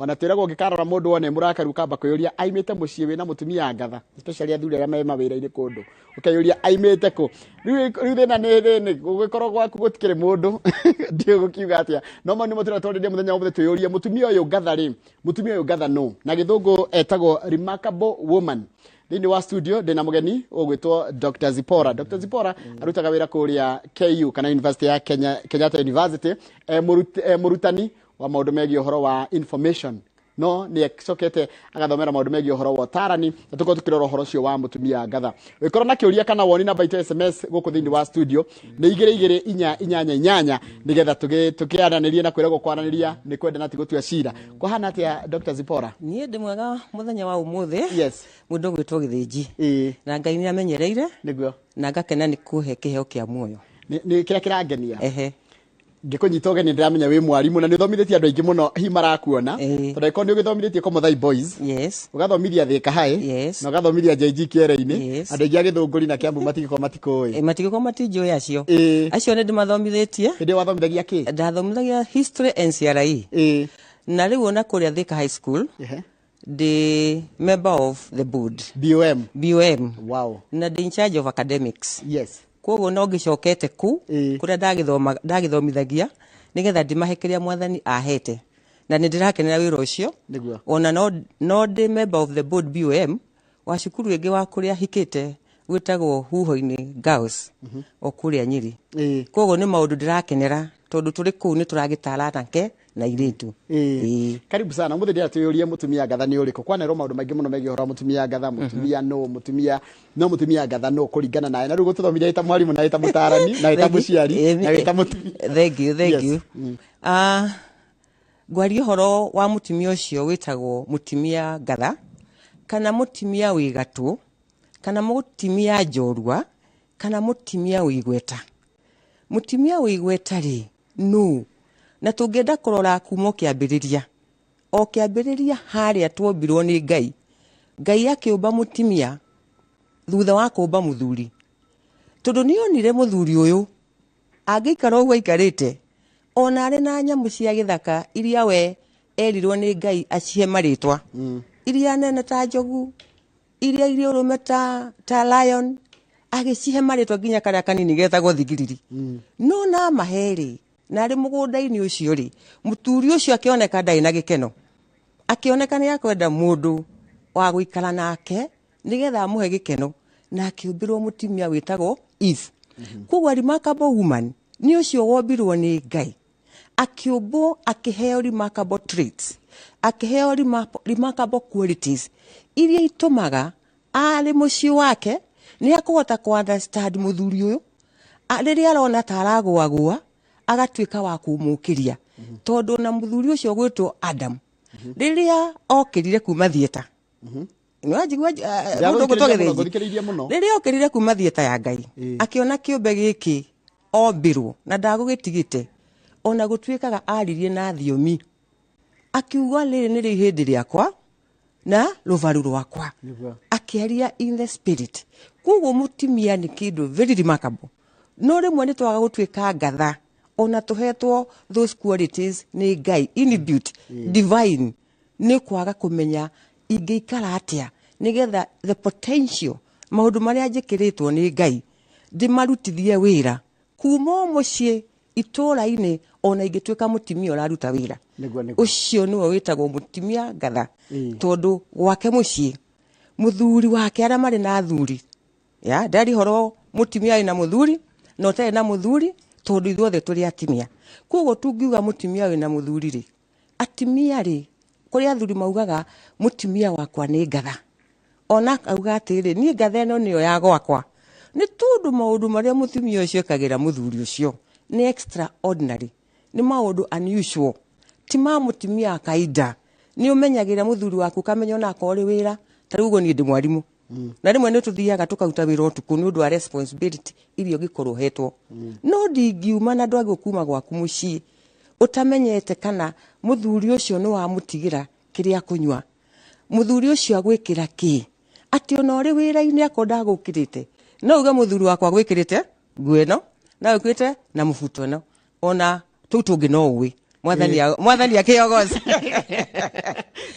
Ona twĩragwo ũngĩkarora mũndũ wone mũrakaru, ũkamba kwĩyũria aimĩte mũciĩ wĩna mũtumia ngatha, especially athuri arĩa me mawĩra-inĩ kũndũ, ũkeyũria aimĩte kũ. Rĩu thĩna nĩ thĩnĩ gũgĩkorwo gwaku gũtikĩrĩ mũndũ, ndiũĩ gũkiuga atĩa. No mau nĩmo tũrĩa twarĩrĩria mũthenya wa ũmũthĩ, twĩyũrie mũtumia ũyũ ngatha rĩ, mũtumia ũyũ ngatha nũ? Na gĩthũngũ etagwo remarkable woman. Thĩinĩ wa studio ndĩna mũgeni ũgwĩtwo Dr. Zipora. Dr. Zipora arutaga wĩra kũrĩa KU kana University ya Kenya, Kenyatta University, mũrutani wa maũndũ megiĩ ũhoro wa information, no nĩ acokete agathomera maũndũ megiĩ ũhoro wa ũtarani, na tũkorwo tũkĩrora ũhoro ũcio wa mũtumia ngatha. Ũngĩkorwo na kĩũria kana woni, namba itũ ya SMS gũkũ thĩinĩ wa studio nĩ 22488, nĩgetha tũkĩaranĩrie na kwĩragwo kwaranĩria nĩ kwenda na ti gũtua cira. Kwahana atĩa, Dr. Zipora? Niĩ ndĩ mwega mũthenya wa ũmũthĩ. Mũndũ ũgwĩtwo Gĩthĩnji. Na Ngai nĩ amenyereire. Na ngakena nĩ kũhe kĩheo kĩa muoyo. Nĩ kĩrĩa kĩrangenia. Ehe. Ngĩkũnyita ũgeni, ndĩramenya wĩ mwarimũ na nĩ ũthomithĩtie andũ aingĩ mũno hihi marakuona, tondũ angĩkorwo nĩ ũgĩthomithĩtie Komothai Boys, ũgathomithia Thika High, na ũgathomithia JG Kĩere-inĩ, andũ aingĩ a Gĩthũngũri na Kĩambu matingĩkorwo matikũĩ. E, matigĩkorwo matinjũĩ acio. Acio nĩ ndĩmathomithĩtie. Hĩndĩ ĩyo wathomithagia kĩ? Ndathomithagia history and CRE. Na rĩu ona kũrĩa Thika High School ndĩ member of the board. BOM. BOM. Na ndĩ in charge of academics. Koguo no ngĩcokete ku kũrĩa ndagĩthomithagia nĩgetha ndĩmahe kĩrĩa Mwathani ahete, na nĩ ndĩrakenera wĩra ũcio. Ona no ndĩ member of the board BOM wa cukuru ĩngĩ wa kũrĩa hikĩte gwĩtagwo Huho-inĩ Girls, o kũrĩa Nyĩrĩ. Koguo nĩ maũndũ ndĩrakenera tondũ tũrĩ kũu nĩ tũragĩtara anake na airĩtu. Karibu sana. Mũthĩ ndĩra twĩyũrie mũtumia ngatha nĩ ũrĩkũ. Kwanerwo maũndũ maingĩ mũno megiĩ ũhoro wa mũtumia ngatha, mũtumia nũ, mũtumia no mũtumia ngatha nũ kũringana nawe? Na rĩu gũtũthomithia wĩ ta mwarimũ na wĩ ta mũtarani na wĩ ta mũciari na wĩ ta mũtumia. Thank you, thank you. Ah, ngwaria ũhoro wa mũtumia ũcio wĩtagwo mũtumia ngatha, kana mũtumia wĩ gatũ, kana mũtumia njorua, kana mũtumia wĩ igweta. Mũtumia wĩ igweta rĩ nũ? Na tũngĩenda kũrora kuma o kĩambĩrĩria, o kĩambĩrĩria harĩa tuombirwo nĩ Ngai, Ngai akĩũmba mũtumia thutha wa kũmba mũthuri, tondũ nĩ onire mũthuri ũyũ angĩikara ũguo aikarĩte, ona arĩ na nyamũ cia gĩthaka iria we erirwo nĩ Ngai acihe marĩtwa, iria nene ta njogu, iria irĩ ũrũme ta lion, agĩcihe marĩtwa nginya karĩa kanini getagwo thigiriri. No na amahe rĩ, na arĩ mũgũnda-inĩ ũcio rĩ, mũturi ũcio akĩoneka ndarĩ na gĩkeno, akĩoneka nĩ akwenda mũndũ wa gũikara nake nĩgetha amũhe gĩkeno, na akĩũmbĩrwo mũtumia wĩtagwo Eve. Koguo remarkable woman nĩ ũcio wombirwo nĩ Ngai, akĩũmbwo, akĩheo remarkable traits, akĩheo remarkable qualities iria itũmaga arĩ mũciĩ wake nĩ akũhota kũ understand mũthuri ũyũ. Rĩrĩa arona ta aragũagũa, agatuĩka wa kũmũkĩria, tondũ ona mũthuri ũcio gwĩtwo Adam, rĩrĩa okĩrire kuma theatre, nĩwanjigua, mũndũ ũgwĩtwo Ndagũthikĩrĩria mũno, Gĩthĩnji? Ngũthikĩrĩirie mũno. Rĩrĩa okĩrire kuma theatre ya Ngai, akĩona kĩũmbe gĩkĩ ombirwo na ndagũgĩtigĩte, ona gũtuĩkaga aririe na thiomi, akiuga, "Rĩrĩ nĩrĩo ihĩndĩ rĩakwa na rũbaru rwakwa." Akĩaria in the spirit. Koguo mũtumia nĩ kĩndũ very remarkable, no rĩmwe nĩ twaga gũtuĩka ngatha ona tũhetwo those qualities nĩ Ngai inbuilt divine, nĩ kwaga kũmenya ingĩikara atĩa nĩgetha the potential, maũndũ marĩa njĩkĩrĩtwo nĩ Ngai, ndĩmarutithie wĩra kuma o mũciĩ, itũũra-inĩ, ona ingĩtuĩka mũtumia ũraruta wĩra. Nĩguo, nĩguo. Ũcio nĩwe wĩtagwo mũtumia ngatha, tondũ gwake mũciĩ, mũthuri wake, arĩa marĩ na athuri ya ndari horo, mũtumia wĩna mũthuri na ũtarĩ na mũthuri, tondũ ithuothe tũrĩ atumia. Koguo tungiuga mũtumia wĩna mũthuri rĩ, atumia rĩ, kũrĩ athuri maugaga, "Mũtumia wakwa nĩ ngatha." Ona akauga atĩrĩ, "Niĩ ngatha ĩno nĩyo ya gwakwa," nĩ tondũ maũndũ marĩa mũtumia ũcio ekagĩra mũthuri ũcio nĩ extraordinary, nĩ maũndũ unusual, ti ma mũtumia wa kawaida. Nĩ ũmenyagĩrĩra mũthuri waku, ũkamenya ona akorwo ũrĩ wĩra. Ta rĩu ũguo niĩ ndĩ mwarimũ, na rĩmwe nĩ tũthiaga tũkaruta wĩra ũtukũ nĩ ũndũ wa responsibility iria ũngĩkorwo ũhetwo, no ndingiuma na ndwagĩrĩirwo kuma gwaku mũciĩ ũtamenyete kana mũthuri ũcio nĩ wamũtigĩra kĩrĩa kũnyua, mũthuri ũcio agwĩkĩra kĩ, atĩ ona ũrĩ wĩra-inĩ akorwo ndagũkĩrĩte, no uge, "Mũthuri wakwa agwĩkĩrĩte nguo ĩno na agwĩkĩrĩte na mũbuto ĩno," ona tũu tũngĩ no ũĩ. Mwathani Mwathani akĩogoca.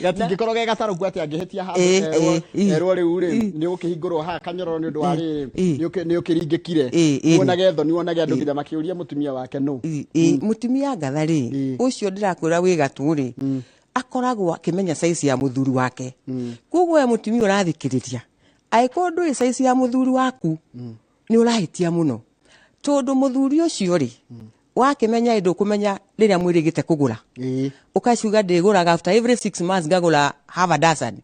Gatingĩkorwo ge gatarũku atĩ angĩhĩtia handũ erwo rĩu rĩ nĩ ũkĩhingũrwo haha kanyororo nĩ ũndũ wa rĩrĩ nĩ ũkĩringĩkire, wonage thoni, wonage andũ nginya makĩũria mũtumia wake nũ. Mũtumia ngatha rĩ, ũcio ndĩrakwĩra wĩ gatũ rĩ, akoragwo akĩmenya size ya mũthuri wake. Koguo we mũtumia ũrathikĩrĩria, angĩkorwo ndũĩ size ya mũthuri waku, nĩ ũrahĩtia mũno, tondũ mũthuri ũcio rĩ, wakĩmenya ĩ ndũkũmenya rĩrĩa mwĩrĩgĩte kũgũra, ũkaciuga ndĩgũraga after every 6 months, ngagũra half a dozen,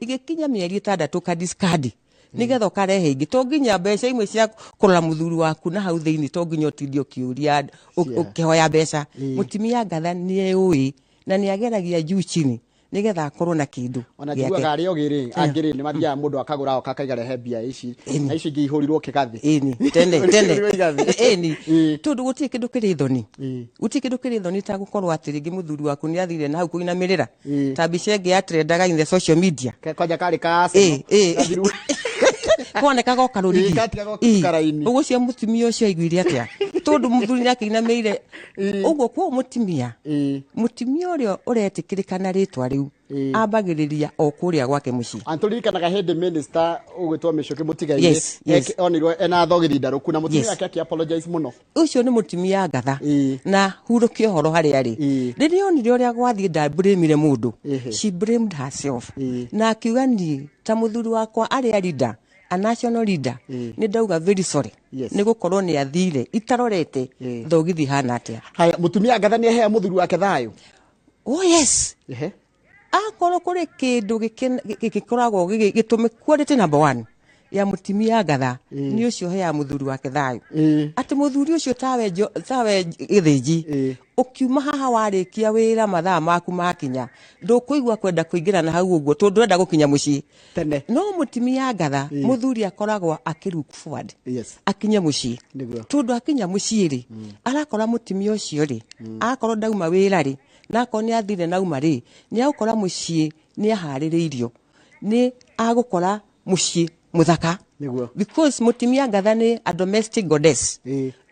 igĩkinya mĩeri 6 ka discard nĩgetha ũkarehe ingĩ. To nginya mbeca imwe cia kũrora mũthuri waku na hau thĩinĩ, to nginya ũtinde ũkĩũria ũkĩhoya mbeca. Mũtumia ngatha nĩ na nĩ ageragia juu chini nĩgetha akorwo na kĩndũ Ona gĩake. Njiguaga arĩa ogĩ rĩ, angĩ rĩ, nĩ mathiaga mũndũ akagũra oka akaiga rehe mbia ici na ici ingĩ ihũrirwo kĩgathĩ. Ĩni, tene tene. Ihũrirwo igathĩ. Ĩni, tondũ gũtirĩ kĩndũ kĩrĩ thoni, gũtirĩ kĩndũ kĩrĩ thoni ta gũkorwo atĩ rĩngĩ mũthuri waku nĩ athire na hau kũinamĩrĩra, ta mbica ĩngĩ ya trendaga in the social media. Kwanja karĩ ka Arsenal. Gathiru. Konekaga o karũrigi. Gatigaga o karaini. Ũguo cio mũtumia ũcio aiguire atĩa, tondũ mũthuri nĩ akĩinamĩire ũguo? Koguo mũtumia, mũtumia ũrĩa ũretĩkĩrĩka na rĩtwa rĩu, ambagĩrĩria o kũrĩa gwake mũciĩ. Antũririkanaga hĩndĩ minister ũgwĩtwo Mĩcũkĩ Mũtigairĩ onirwo ena thogithi ndarũku na mũtumia wake akĩ apologize mũno. Ũcio nĩ mũtumia ngatha. Na hurũkie ũhoro harĩa arĩ. Rĩrĩa onire ũrĩa gwathiĩ, ndablamire mũndũ. She blamed herself na akiuga, niĩ ta mũthuri wakwa arĩ a leader, a national leader, nĩ ndauga very sorry, nĩ gũkorwo nĩ athire itarorete thogithi hana atĩa. Haya, mũtumia ngatha nĩ ahea mũthuri wake thayũ? Oh yes. Akorwo kũrĩ kĩndũ gĩkoragwo gĩtũmĩ quality number one ya mũtumia ngatha, nĩ ũcio ũheaga mũthuri wake thayũ, atĩ mũthuri ũcio tawe tawe gĩthĩnji, ũkiuma haha warĩkia wĩra, mathaa maku makinya, ndũkũigua kwenda kũingĩra na hau ũguo tondũ ndũrenda gũkinya mũciĩ tene. No mũtumia ngatha, mũthuri akoragwo akĩ look forward akinye mũciĩ, tondũ akinya mũciĩ rĩ, arakora mũtumia ũcio rĩ, akorwo ndauma wĩra rĩ, na akorwo nĩ athire nauma rĩ, nĩ agũkora mũciĩ nĩ aharĩrĩirio, nĩ agũkora mũciĩ mũthaka, because mũtumia ngatha nĩ a domestic goddess.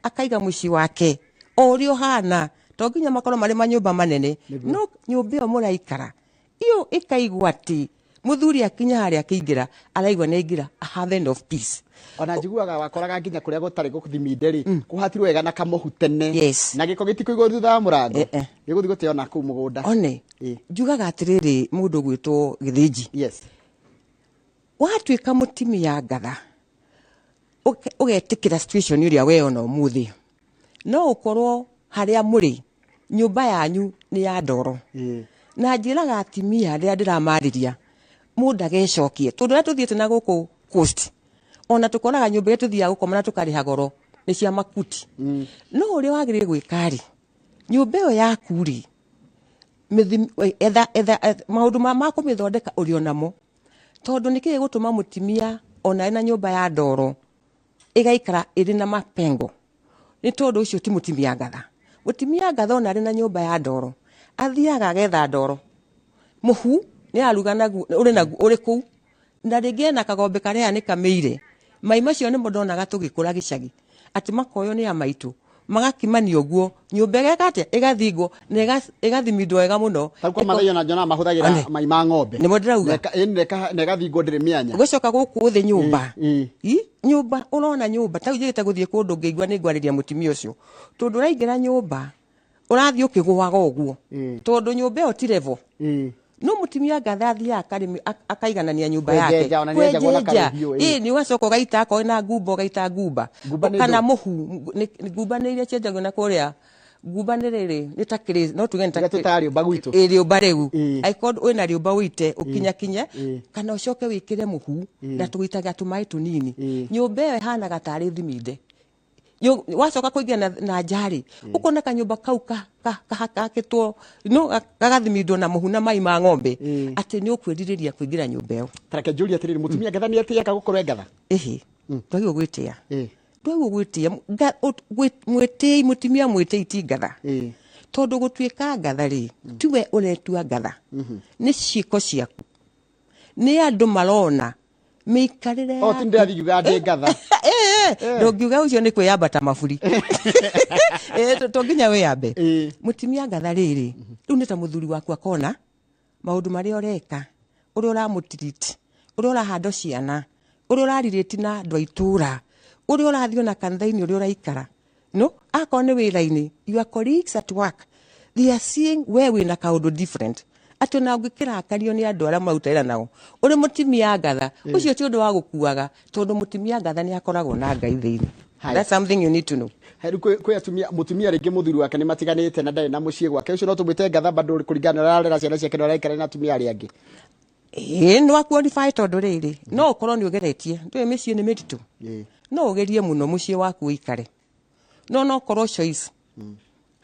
Akaiga mũciĩ wake o ũrĩa ũhana, to nginya makorwo marĩ manyũmba manene, no nyũmba ĩyo mũraikara iyo ĩkaigua atĩ mũthuri akinya harĩa akĩingĩra, araigua nĩ aingĩra a haven of peace. Ona njiguaga wakoraga nginya kũrĩa gũtarĩ gũthiminde rĩ, kũhatirwo wega na kamũhu tene, na gĩko gĩtikũigwo thutha wa mũrango, gĩgũthiĩ gũteo na kũu mũgũnda. One, njugaga atĩrĩrĩ, mũndũ ũgwĩtwo gĩthĩnji, watuĩka mũtumia ngatha, ũgetĩkĩra situation ĩrĩa weyona ũmũthĩ, no ũkorwo harĩa mũrĩ nyũmba yanyu nĩ ya ndoro, na njĩraga atimia rĩrĩa ndĩramarĩria, mũndũ agecokie, tondũ ũrĩa tũthiĩte na gũkũ coast, ona tũkoraga nyũmba ĩrĩa tũthiaga gũkoma na tũkarĩha goro nĩ cia makuti. No ũrĩa wagĩrĩire gwĩka rĩ, nyũmba ĩyo yaku rĩ, etha maũndũ ma kũmĩthondeka ũrĩ onamo, tondũ nĩkĩ gĩgũtũma mũtumia ona ena nyũmba ya ndoro ĩgaikara ĩrĩ na mapengo? Nĩ tondũ ũcio ti mũtumia ngatha. Mũtumia ngatha ona arĩ na nyũmba ya ndoro, athiaga agetha ndoro, mũhu nĩ aruga naguo, ũrĩ naguo ũrĩ kũu, na rĩngĩ ena kagombe karĩa nĩ kamĩire mai macio, nĩmo ndonaga tũgĩkũra gĩcagi atĩ makoywo nĩ a maitũ magakimania ũguo, nyũmba ĩgeka atĩa, ĩgathingwo na ĩgathimindwo wega mũno. Tarĩu kwa Mathai ona nyonaga mahũthagĩra One. mai ma ng'ombe. Nĩmo ndĩrauga. Na ĩgathingwo ndĩrĩ mĩanya. Gũcoka gũkũ thĩ nyũmba, nyũmba ũrona nyũmba ta njĩrĩte gũthiĩ kũndũ ngĩigua nĩ ngwarĩria mũtumia ũcio, tondũ ũraingĩra nyũmba ũrathiĩ ũkĩgũaga ũguo, tondũ nyũmba ĩyo ti level. No mũtumia ngatha athiaga akaiganania nyũmba yake. Kwenjenja, ona nĩenjagwo na Kwenjenja. karũhiũ, Ĩ nĩ ũgacoka ũgaita akorwo na ngumba, ũgaita ngumba. Ngumba nĩ Kana ndũ? mũhu. Ngumba nĩ iria cienjagio na kũrĩa. Ngumba nĩ rĩrĩ, nĩ ta kĩrĩ, no tuge nĩ ta Iria tũtaga rĩũmba gwitũ. Ĩ, rĩũmba rĩu, angĩkorwo wĩna rĩũmba ũite ũkinyakinye, kana ũcoke wĩkĩre mũhu na tũgũitaga tũmaĩ tũnini, nyũmba ĩyo ĩhanaga tarĩ thiminde. Wacoka kũingĩra na nja rĩ, ũkona kanyũmba kau gakĩtwo no gagathimindwo na mũhu na mai ma ng'ombe, atĩ nĩ ũkwĩrirĩria kũingĩra nyũmba ĩyo. Tareke njũrie atĩrĩrĩ, mũtumia ngatha nĩ atĩaga gũkorwo e ngatha? Ĩhĩ, twagĩrĩirwo gwĩtĩa, twagĩrĩirwo gwĩtĩa. Mwĩtĩi, mũtumia mwĩtĩi ti ngatha, tondũ gũtuĩka ngatha rĩ, tiwe ũretua ngatha, nĩ ciĩko ciaku, nĩ andũ marona mĩikarĩre O ti ndĩrathiĩ ngiuga ndĩ ngatha. Ndũngiuga ũcio nĩ kwĩyamba ta maburi. To nginya wĩyambe. Mũtumia ngatha rĩrĩ, rĩu nĩ ta mũthuri waku akona maũndũ marĩa ũreka, ũrĩa ũramũtreat, ũrĩa ũrahanda ciana, ũrĩa ũrarirĩti na andũ a itũra, ũrĩa ũrathiĩ ona kanitha-inĩ, ũrĩa ũraikara, no akorwo nĩ wĩra-inĩ, your colleagues at work, they are seeing we wĩna kaũndũ different, atĩ ona ũngĩkĩrakario nĩ andũ arĩa maruta wĩra nao, ũrĩ mũtumia ngatha, ũcio ti ũndũ wa gũkuaga, tondũ mũtumia ngatha nĩ akoragwo na Ngai thĩinĩ. Haya. That's something you need to know. Rĩu kwĩ atumia, mũtumia rĩngĩ mũthuri wake nĩ matiganĩte na ndarĩ na mũciĩ gwake, ũcio no tũmwĩte ngatha bado kũringana na ũrĩa ararera ciana ciake na ũrĩa araikara na atumia arĩa angĩ? Ĩĩ, nĩ wa qualify, tondũ rĩrĩ, no ũkorwo nĩ ũgeretie, ndũĩ mĩciĩ nĩ mĩritũ. No ũgerie mũno mũciĩ waku ũikare, no korwo choice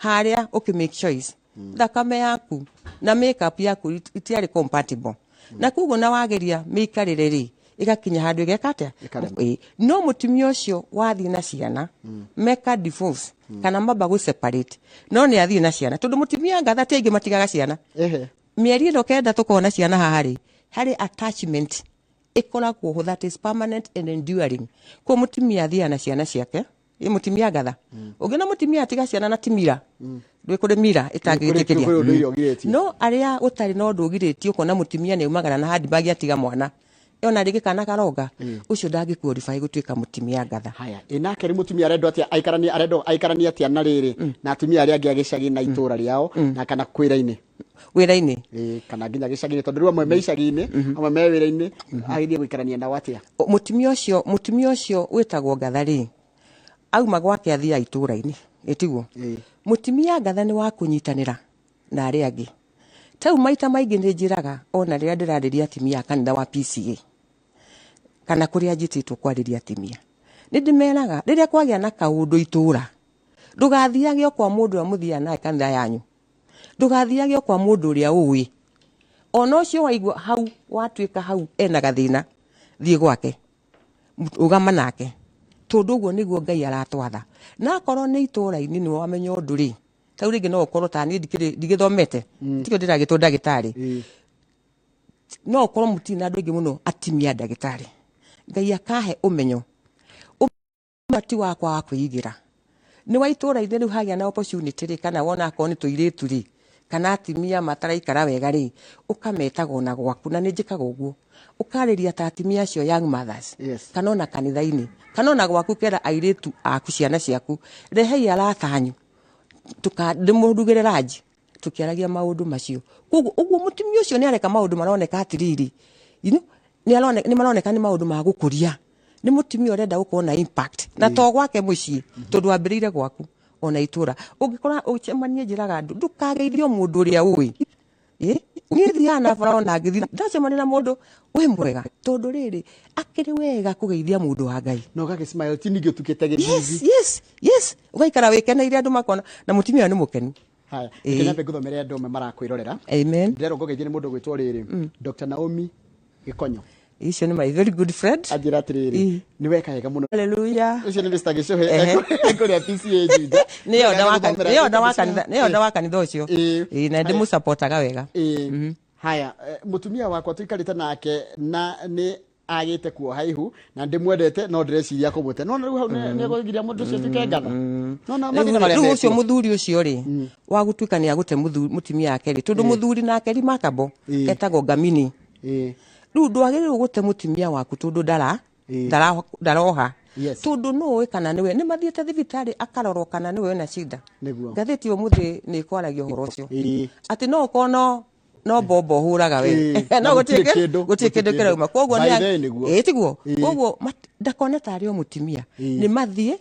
harĩa ũkĩ make choice, thakame yaku na makeup yaku itiarĩ compatible, na koguo na wageria mĩikarĩre rĩ, ĩgakinya handũ ĩgeka atĩa? Ĩkarema. Ĩĩ. No mũtumia ũcio wathiĩ na ciana meka divorce kana mamba gũ separate, no nĩ athiĩ na ciana, tondũ mũtumia ngatha ti aingĩ matigaga ciana. Mĩeri ĩno 9 tũkorwo na ciana haha rĩ, harĩ attachment ĩkoragwo ho that is permanent and enduring. Koguo mũtumia athiaga na ciana ciake. Ĩ mũtumia ngatha, ũngĩona mũtumia atiga ciana na ti mira, ndwĩ kũrĩ mira ĩtangĩtĩkĩria. Kũrĩ ũndũire ũgirĩtie. No arĩa gũtarĩ na ũndũ ũgirĩtio, ũkona mũtumia nĩ aumagara na handbag atiga mwana, ona rĩngĩ kana karonga, ũcio ndangĩ qualify gũtuĩka mũtumia ngatha. Haya, ĩ nake rĩ, mũtumia arendwo atĩa aikaranie, arendwo aikaranie atĩa na rĩrĩ na atumia arĩa angĩ a gĩcagi na itũra rĩao na kana kwĩra-inĩ? Wĩra-inĩ. Ĩ, kana nginya gĩcagi-inĩ, tondũ rĩu amwe me icagi-inĩ, amwe me wĩra-inĩ, agĩthiĩ gũikarania nao atĩa? Mũtumia ũcio wĩtagwo ngatha rĩ, auma gwake athiaga itũra-inĩ, ĩtiguo? Mũtumia ngatha nĩ wa kũnyitanĩra na arĩa angĩ. Tau maita maingĩ nĩ njĩraga, ona rĩrĩa ndĩrarĩria atumia a kanitha wa PCA kana kũrĩa njĩtĩtwo kwarĩria atumia, nĩ ndĩmeraga rĩrĩa kwagĩa na kaũndũ itũra, ndũgathiage o kwa mũndũ ũrĩa mũthiaga naye kanitha yanyu, ndũgathiage o kwa mũndũ ũrĩa ũĩ, ona ũcio waigua hau watuĩka hau ena gathĩna, thiĩ gwake, rũgama nake, tondũ ũguo nĩguo Ngai aratwatha. Na akorwo nĩ itũra-inĩ nĩ wamenya ũndũ rĩ, tau rĩngĩ no ũkorwo ta niĩ ndikĩrĩ ndigĩthomete, tikĩo ndĩragĩtwo ndagĩtarĩ, no ũkorwo mũtirĩ na andũ aingĩ mũno atimia ndagĩtarĩ, Ngai akahe ũmenyo ũmenyo ti wakwa wa kwĩigĩra, nĩ wa itũra-inĩ. Rĩu hagĩa na opportunity rĩ, kana wona akorwo nĩ tũirĩtu rĩ, kana atimia mataraikara wega rĩ, ũkametaga ona gwaku, na nĩ njĩkaga ũguo, ũkarĩria ta atimia acio young mothers, kana ona kanitha-inĩ, kana ona gwaku, kera airĩtu aku, ciana ciaku, rehei arata anyu, ndĩmũrugĩre ranji tũkĩaragia maũndũ macio. Koguo ũguo mũtumia ũcio nĩ areka maũndũ maroneka atĩrĩrĩ, nĩ maroneka nĩ maũndũ ma gũkũria, nĩ mũtumia ũrenda gũkorwo na impact na to gwake mũciĩ, tondũ wambĩrĩire gwaku ona itũra. Ũngĩkora ũcemanie, njĩraga andũ, ndũkageithio mũndũ ũrĩa ũĩ. Niĩ thiaga na bara, ona ngĩthiĩ ndacemania na mũndũ wĩ mwega, tondũ rĩrĩ, akĩrĩ wega kũgeithia mũndũ wa Ngai. Na ũgagĩ smile, ti ningĩ ũtukĩte gĩthithi. Yes, ũgaikara wĩkeneire, andũ makona na mũtumia ũyũ nĩ mũkenu. Haya, reke nyambe ngũthomere andũ amwe marakwĩrorera. Amen. Ndĩrerwo ngũgeithie nĩ mũndũ gwĩtwo rĩrĩ Dr. Naomi Gĩkonyo. Icio nĩ my very good friend. Anjĩra atĩrĩrĩ, nĩ weka wega mũno. Hallelujah. Ũcio nĩ Mr. Gĩcũhĩ ekũrĩa PCA Juja. Nĩyo nda wa kanitha ũcio. Ĩĩ, na ndĩmũcapotaga wega. Ĩĩ. Haya, mũtumia wakwa tũikarĩte nake na nĩ agĩte kuoha ihu na ndĩmwendete, no ndĩreciria kũmũte. Nona rĩu hau nĩ nĩekũgiria mũndũ ũcio atuĩke ngatha, nona mathĩna marĩa Rĩu ũcio mekuo. Mũthuri ũcio rĩ, wa gũtuĩka nĩ agũte mũtumia wake rĩ, tondũ mũthuri nake remarkable, etagwo ngamini. Rĩu ndwagĩrĩirwo gũte mũtumia waku tondũ ndara ndaroha, tondũ no ũĩ kana nĩwe nĩ mathiĩte thibitarĩ akarorwo kana nĩwe wĩna shida. Ngathĩti ũmũthĩ nĩ ĩkwaragia ũhoro ũcio, atĩ no ũkorwo no mbombo ũhũraga we, no Na gũtirĩ gũtirĩ kĩndũ, gũtirĩ kĩndũ gũtirĩ kĩrauma. Koguo By nĩ the way, nĩguo. Ĩĩ, tiguo. Koguo ndakone tarĩ o mũtumia, nĩ mathiĩ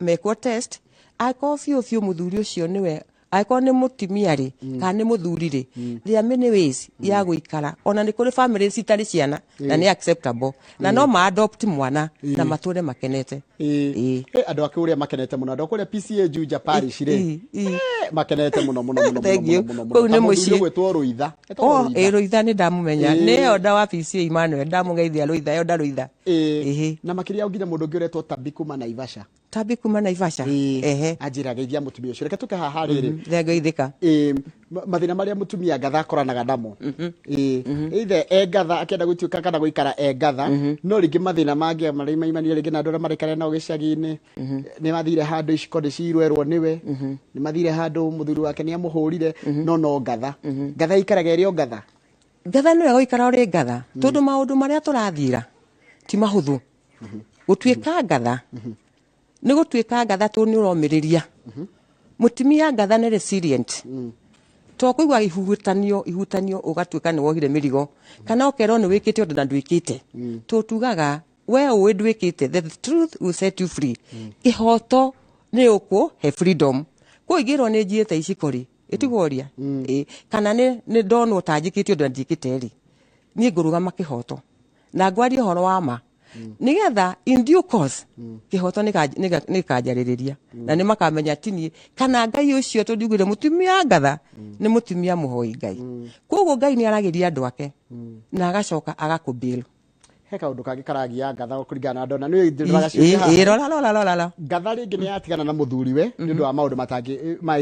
mekwo test, angĩkorwo biũ biũ mũthuri ũcio nĩwe, angĩkorwo nĩ mũtumia rĩ, kana nĩ mũthuri rĩ, there are many ways ya gũikara. Ona nĩ kũrĩ family citarĩ ciana na nĩ acceptable, na no ma adopt mwana na matũre makenete. Ĩĩ. Andũ a kũrĩa makenete mũno, andũ a kũrĩa PCA Juja Parish rĩ, makenete mũno mũno mũno mũno. Thank you. Mũno mũno. Kũu nĩ Ta mũthuri mũciĩ. ũgwĩtwo Rũitha. Etagwo Oh, Rũitha. ĩ, Rũitha nĩ ndamũmenya. Nĩ elder wa PCA Emmanuel, ndamũgeithia Rũitha, elder Rũitha. Na makĩria nginya mũndũ ũngĩ ũretwo Tabi kuma Naivasha. Tambi kuma Naivasha. Ehe. Anjĩra geithia mũtumia ũcio, reke tũke haha rĩrĩ. Thengo ithika. Ĩ, mathĩna marĩa mũtumia ngatha akoranaga namo. Ĩ, either e ngatha akĩenda gũtuĩka kana gũikara e ngatha, no rĩngĩ mathĩna mangĩ marĩa maimanire rĩngĩ na andũ arĩa maraikara nao gĩcagi-inĩ, nĩ mathire handũ iciko nĩ cirwerwo nĩwe, nĩ mathire handũ mũthuri wake nĩ amũhũrire, no ngatha ngatha ikaraga ĩrĩ o ngatha. Ngatha nĩwe gũikara ũrĩ ngatha, tondũ maũndũ marĩa tũrathiĩra ti mahũthũ. Gũtuĩka ngatha nĩ gũtuĩka ngatha tondũ nĩ ũromĩrĩria. Mũtumia ngatha nĩ resilient, to kũigua ihutanio ihutanio ũgatuĩka nĩ wohire mĩrigo kana ũkerwo nĩ wĩkĩte ũndũ na ndwĩkĩte. Tũtugaga we ũĩ ndwĩkĩte, the truth will set you free. Kĩhoto nĩ ũkũhe freedom. Kũingĩrwo nĩ njiĩte iciko rĩ, ĩtigworia. Ĩ, kana nĩ ndonwo ta njĩkĩte ũndũ na ndiĩkĩte rĩ, niĩ ngũrũgama kĩhoto na ngwaria ũhoro wa ma, nĩgetha in due course kĩhoto nĩkanjarĩrĩria na nĩ makamenya ti niĩ kana Ngai ũcio, tondũ ndiugire mũtumia ngatha nĩ mũtumia mũhoi Ngai. Koguo Ngai nĩ aragĩria andũ ake na agacoka agakũbĩl. He kaũndũ kangĩ karagia ngatha kũringana na ndona nĩ ndĩragaciũria haha. Rora, rora, rora, rora. Ngatha rĩngĩ nĩ yatigana na mũthuriwe nĩ ũndũ wa maũndũ matangĩ ma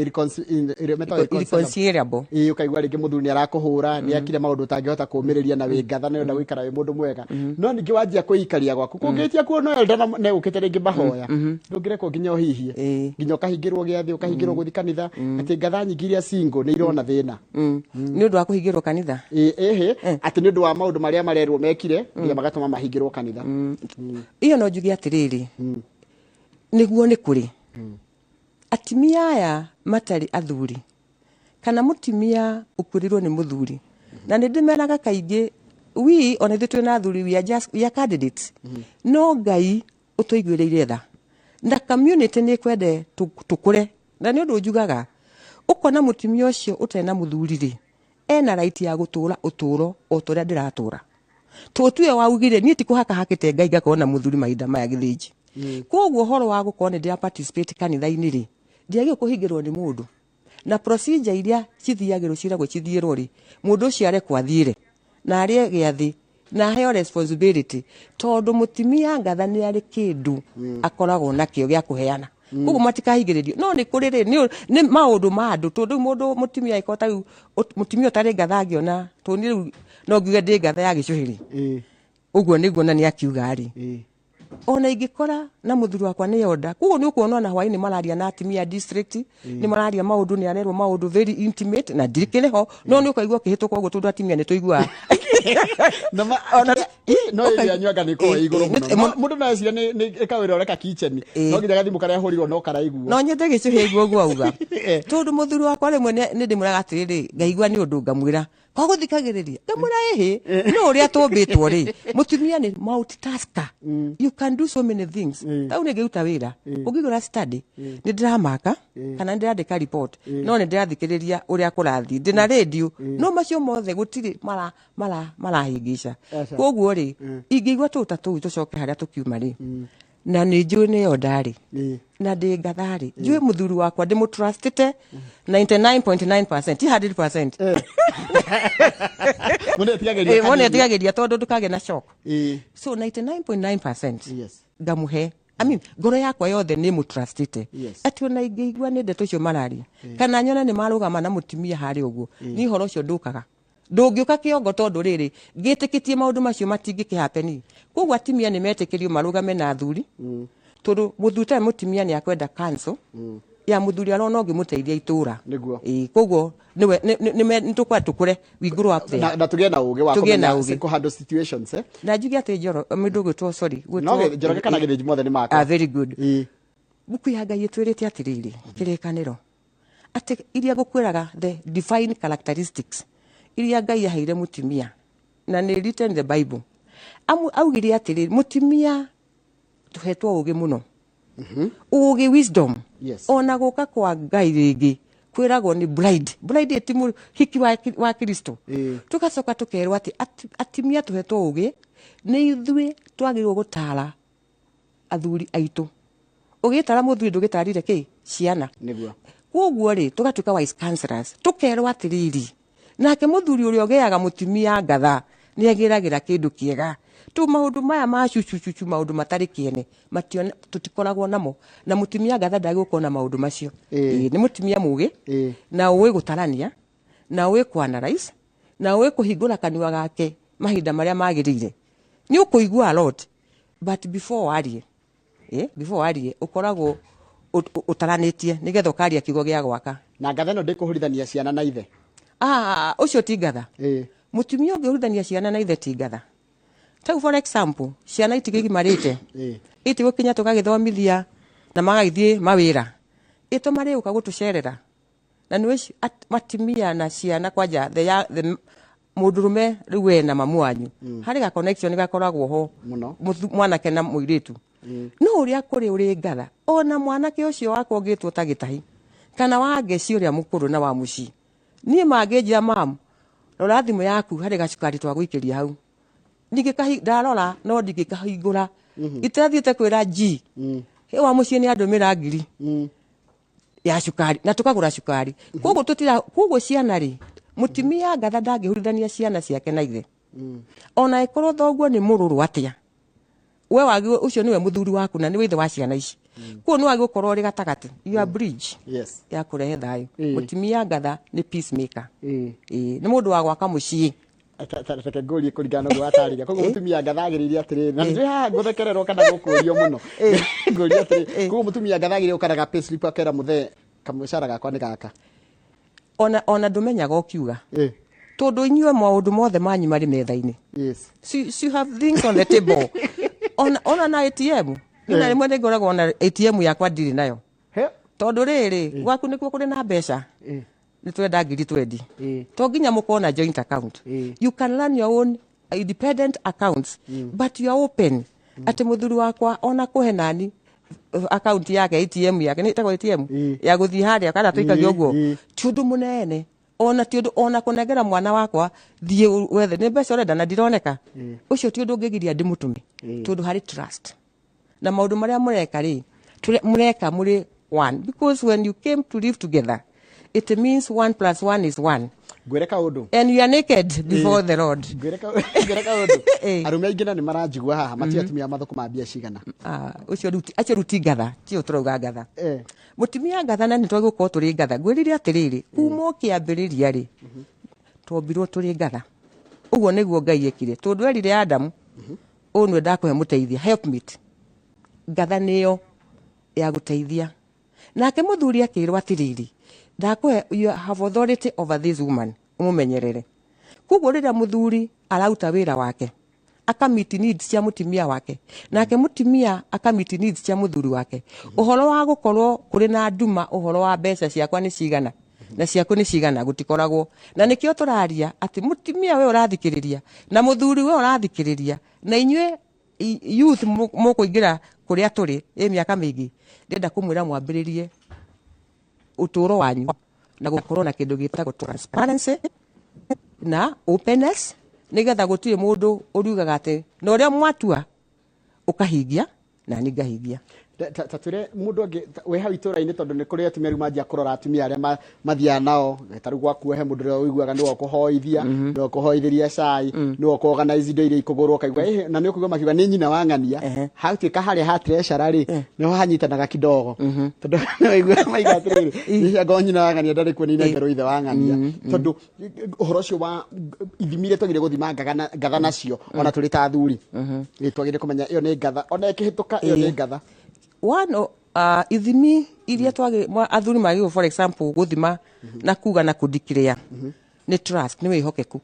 metagwo irreconcilable. Ĩĩ, ũkaigua rĩngĩ mũthuri nĩ arakũhũra, nĩ ekire maũndũ ũtangĩhota kũũmĩrĩria, na wĩ ngatha nĩ ũrenda gũikara wĩ mũndũ mwega, no ningĩ wanjia kwĩikaria gwaku kũngĩtia kuona elder na negũkĩte rĩngĩ mahoya, ndũngĩrekwo nginya ũhihie, nginya ũkahingĩrwo gĩathĩ, ũkahingĩrwo gũthiĩ kanitha, atĩ ngatha nyingĩ iria single nĩ irona thĩna. Nĩ ũndũ wa kũhingĩrwo kanitha. Ĩĩ, ĩhĩ, atĩ nĩ ũndũ wa maũndũ marĩa marerwo mekire nginya magatũma mahingĩrwo kanitha. Iyo no njuge atĩrĩrĩ, nĩguo nĩ kũrĩ atimia aya matarĩ athuri kana mũtimia ũkuĩrĩirwo nĩ mũthuri, na nĩ ndĩmeraga kaingĩ, we ona ithuĩ twĩna athuri, we are just, we are candidates, no Ngai ũtũiguĩrĩire tha na community nĩ ĩkwende tũkũre. Na nĩ ũndũ njugaga, ũkona mũtumia ũcio ũtarĩ na mũthuri rĩ, ena right ya gũtũra ũtũro o ta ũrĩa ndĩratũra, tũtue waugire niĩ ti kũhaka hakĩte Ngai ngakorwo na mũthuri mahinda maya gĩthĩnji. Koguo ũhoro wa gũkorwo nĩ ndĩra participate kanitha-inĩ rĩ, ndiagĩrĩirwo kũhingĩrwo nĩ mũndũ na procedure iria cithiagĩrwo ciragwo cithiĩrwo rĩ, mũndũ ũcio arekwo athiĩre na arĩe gĩathĩ na aheo responsibility, tondũ mũtimia ngatha nĩ arĩ kĩndũ akoragwo nakĩo gĩa kũheana. Koguo matikahingĩrĩrio. No nĩ kũrĩ rĩ, nĩ maũndũ ma andũ, tondũ rĩu mũndũ mũtimia angĩkorwo ta rĩu mũtimia ũtarĩ ngatha angĩona, tondũ niĩ rĩu no ngiuge ndĩ ngatha ya gĩcũhĩ rĩ, ũguo nĩguo na nĩ akiuga rĩ, ona ingĩkora na mũthuri wakwa nĩ onda. Koguo nĩ ũkuona ona hwaĩ-inĩ mararia na atimia a district, nĩ mararia maũndũ, nĩ arerwo maũndũ very intimate na ndirikĩrĩ ho, no nĩ ũkaigua ũkĩhĩtũka ũguo, tondũ atimia nĩ tũiguaga. Ona no ĩrĩa anyuaga nĩ ĩkoragwo ĩ igũrũ mũno. No, mũndũ no eciria nĩ kawĩra ũreka kitchen, no nginya gathimũ karĩa ahũrirwo no karaiguo. No nyende gĩcũhĩ aigua ũguo auga, tondũ mũthuri wakwa rĩmwe nĩ ndĩmwĩraga atĩrĩrĩ, ngaigua nĩ ũndũ ngamwĩra kwa gũthikagĩrĩria, ngamwĩra ĩhĩ, no ũrĩa tũmbĩtwo rĩ, mũtumia nĩ multitasker, you can do so many things. Tau nĩ ngĩruta wĩra ũngĩgũra study, nĩ ndĩramaka kana nĩ ndĩrandĩka report, no nĩ ndĩrathikĩrĩria ũrĩa kũrathiĩ, ndĩna radio, no macio mothe gũtirĩ mara mara marahĩngĩca. Aca. Koguo rĩ, ingĩigua tũũ ta tũu, tũcoke harĩa tũkiuma rĩ, na nĩ njũĩ nĩyo ndarĩ na ndĩ ngatha-rĩ, njũĩ mũthuri wakwa ndĩmũtrustĩte 99.9%, ti 100%. Mũndũ etigagĩria Mũndũ kanini. etigagĩria tondũ ndũkagĩa na shock. So 99.9% ngamuhe, I mean, ngoro yakwa yothe nĩ mũtrustĩte, atĩ ona ingĩigua nĩ ndeto icio mararia kana nyone nĩ marũgama na mũtumia harĩa ũguo, niĩ ũhoro ũcio ndũkaga, ndũngĩũka kĩongo, tondũ rĩrĩ ngĩtĩkĩtie maũndũ macio matingĩkĩhapeni. Koguo atimia nĩ metĩkĩrio marũgame na athuri, tondũ mũthuri tarĩ mũtimia nĩ akwenda counsel ya mũthuri arona ũngĩmũteithia itũra. Ĩĩ, koguo nĩwe nĩ tũkwenda tũkũre, we grow up there. Na tũgĩe na ũgĩ wa Tũgĩe na kũmenya ũgĩ. kũ handle situations, eh? Na njuge atĩ njoro mũndũ ũgwĩtwo, sorry, No Njoroge kana Gĩthĩnji mothe nĩ makwa. Ah, very good. Buku ya Ngai ĩtwĩrĩte atĩrĩrĩ, kĩrĩkanĩro, atĩ iria ngũkwĩraga the divine characteristics iria Ngai aheire mũtumia, na nĩ written in the Bible. Augire atĩrĩrĩ, mũtumia tũhetwo ũgĩ mũno, ũgĩ, wisdom. Ona gũka kwa Ngai rĩngĩ kwĩragwo nĩ bride, bride ti mũhiki wa Kristo. Tũgacoka tũkerwo atĩ atimia tũhetwo ũgĩ, nĩ ithuĩ twagĩrĩirwo gũtara athuri aitũ. Ũgĩtara mũthuri ndũgĩtarire kĩ ciana. Koguo rĩ, tũgatuĩka wise counselors, tũkerwo atĩrĩrĩ, nake mũthuri ũrĩa ũgĩaga mũtumia ngatha Nĩ agĩragĩra kĩndũ kĩega. Tu maũndũ maya ma cucucucu, maũndũ matarĩ kĩene, matione tũtikoragwo namo. Na mũtumia ngatha ndagĩgũkorwo na maũndũ macio. Ĩĩ, nĩ mũtumia mũgĩ na ũĩ gũtarania na ũĩ kũ-analyze na ũĩ kũhingũra kanua gake mahinda marĩa magĩrĩire. Nĩ ũkũigua a lot, but before warie, before warie ũkoragwo ũtaranĩtie nĩgetha ũkaria kiugo gĩa gwaka. Na ngatha ĩno ndĩkũhũrithania ciana na ithe? Ah, ũcio ti ngatha. Mũtumia ũngĩhũrithania ciana na ithe ti ngatha. Tau for example, ciana itigĩgimarĩte, itigũkinya tũgagĩthomithia na magagĩthiĩ mawĩra, ĩto marĩũka gũtũcerera na nĩ matimia na ciana kwanja the mũndũrũme rĩu we na mamu wanyu harĩ ga connection gakoragwo ho. Mũno. Mwanake na mũirĩtu, no ũrĩa kũrĩ ũrĩ ngatha, ona mwanake ũcio wakwa ũngĩtwo ta gĩtahi kana wa ngeci ũrĩa mũkũrũ na wa mũciĩ, niĩ mangĩnjĩra, "Mam, rora thimũ yaku, harĩ gacukari twagũikĩria hau," ndingĩkahi ndarora, no ndingĩkahingũra itathiĩte kwĩra G he wa mũciĩ nĩ andũmĩra 1000 ya cukari na tukagũra cukari. Koguo tutira, koguo ciana rĩ, mũtumia ngatha ndangĩhurithania ciana ciake na ithe, ona ĩkorwo thoguo nĩ mũrũrũ atĩa. We wagĩ ũcio nĩwe mũthuri waku na nĩwe ithe wa ciana ici, koguo nĩ wagĩ gũkorwo ũrĩ gatagatĩ, you are bridge ya kũrehe thayũ. Mũtumia ngatha nĩ peacemaker. Ĩĩ, nĩ mũndũ wa gwaka mũciĩ. Reke ngũrie kũringana na ũguo watarĩria. Koguo mũtumia ngatha agĩrĩire atĩrĩrĩ, na ndĩ haha ngũthekererwo kana gũkũrio mũno, ngũrie atĩrĩ, koguo mũtumia ngatha agĩrĩire gũkaraga payslip akera mũthee, "Kamũcara gakwa nĩ gaka"? Ona ndũmenyaga ũkiuga, tondũ inyuĩ maũndũ mothe manyu marĩ metha-inĩ. So you have things on the table. Ona na ATM nĩ rĩmwe nĩ ngoragwo na ATM yakwa ndirĩ nayo. He. Tondũ rĩrĩ, gwaku nĩkuo kũrĩ na mbeca, nĩ twenda 20,000. To nginya mũkorwo na joint account. You can run your own independent accounts, but you are open atĩ mũthuri wakwa ona kũhe nani account yake, ATM yake, nĩ ĩtagwo ATM, ya gũthiĩ harĩa kana tũikagia ũguo. Ti ũndũ mũnene, ona ti ũndũ ona kũnengera mwana wakwa, "Thiĩ wethe, nĩ mbeca ũrenda na ndironeka." Ũcio ti ũndũ ũngĩgiria ndĩmũtũme, tondũ harĩ trust na maũndũ marĩa mũreka rĩ, mũreka mũrĩ one, because when you came to live together, it means one plus one is one. Ngwĩre kaũndũ. And you are naked before the Lord. Ngwĩre kaũndũ. Arũme aingĩ na nĩ maranjigua haha matiũĩ atumia mathũkũma mbia cigana. Ah, ũcio rĩu acio rĩu ti ngatha, tio tũrauga ngatha. Mũtumia ngatha, na nĩ twagĩrĩirwo gũkorwo tũrĩ ngatha. Ngwĩrire atĩrĩrĩ, kuma o kĩambĩrĩria rĩ, twombirwo tũrĩ ngatha. Ũguo nĩguo Ngai ekire, tondũ erire Adamu, "Ũyũ nĩwe ndakũhe mũteithia, helpmeet." Ngatha nĩyo ya gũteithia. Nake mũthuri akĩrwo atĩrĩrĩ, "Ndakũhe, you have authority over this woman, ũmũmenyerere." Koguo rĩrĩa mũthuri arauta wĩra wake, akamit needs cia mũtumia wake, nake mũtumia akamit needs cia mũthuri wake, ũhoro wa gũkorwo kũrĩ na nduma, ũhoro wa mbeca ciakwa nĩ cigana na ciaku nĩ cigana, gũtikoragwo. Na nĩkĩo tũraria atĩ mũtumia we ũrathikĩrĩria na mũthuri we ũrathikĩrĩria na inyuĩ youth mũkũingĩra kũrĩa tũrĩ ĩ mĩaka mĩingĩ, ndĩrenda kũmwĩra mwambĩrĩrie ũtũũro wanyu na gũkorwo na kĩndũ gĩtagwo transparency na openness, nĩgetha gũtirĩ mũndũ ũriugaga atĩ na ũrĩa mwatua ũkahingia na ni ngahingia. Ta twĩre mũndũ angĩ wĩ hau itũra-inĩ, tondũ nĩ kũrĩ atumia rĩu manjia kũrora atumia arĩa mathiaga nao. Ta rĩu gwaku he mũndũ ũrĩa ũiguaga nĩwe ũkũhoithia, nĩwe ũkũhoithĩria cai, nĩwe ũkũ-organize indo iria ikũgũrwo, ũkaigua na nĩ ũkũigua makiuga nĩ nyina wa ng'ania. Hatuĩka harĩa ha treasurer rĩ, nĩho hanyitanaga kidogo, tondũ nĩ waigua maiga atĩrĩrĩ, hihi angorwo nyina wa ng'ania ndarĩ kuo, nĩ inengerwo ithe wa ng'ania, tondũ ũhoro ũcio wa ithimi iria twagĩrĩire gũthima ngatha nacio, ona tũrĩ ta athuri, nĩ twagĩrĩire kũmenya ĩyo nĩ ngatha, ona ĩkĩhĩtũka ĩyo nĩ ngatha. One, ithimi iria athuri magĩrĩirwo, for example, gũthima na kuga na kũdeclare nĩ trust, nĩ wĩhokeku,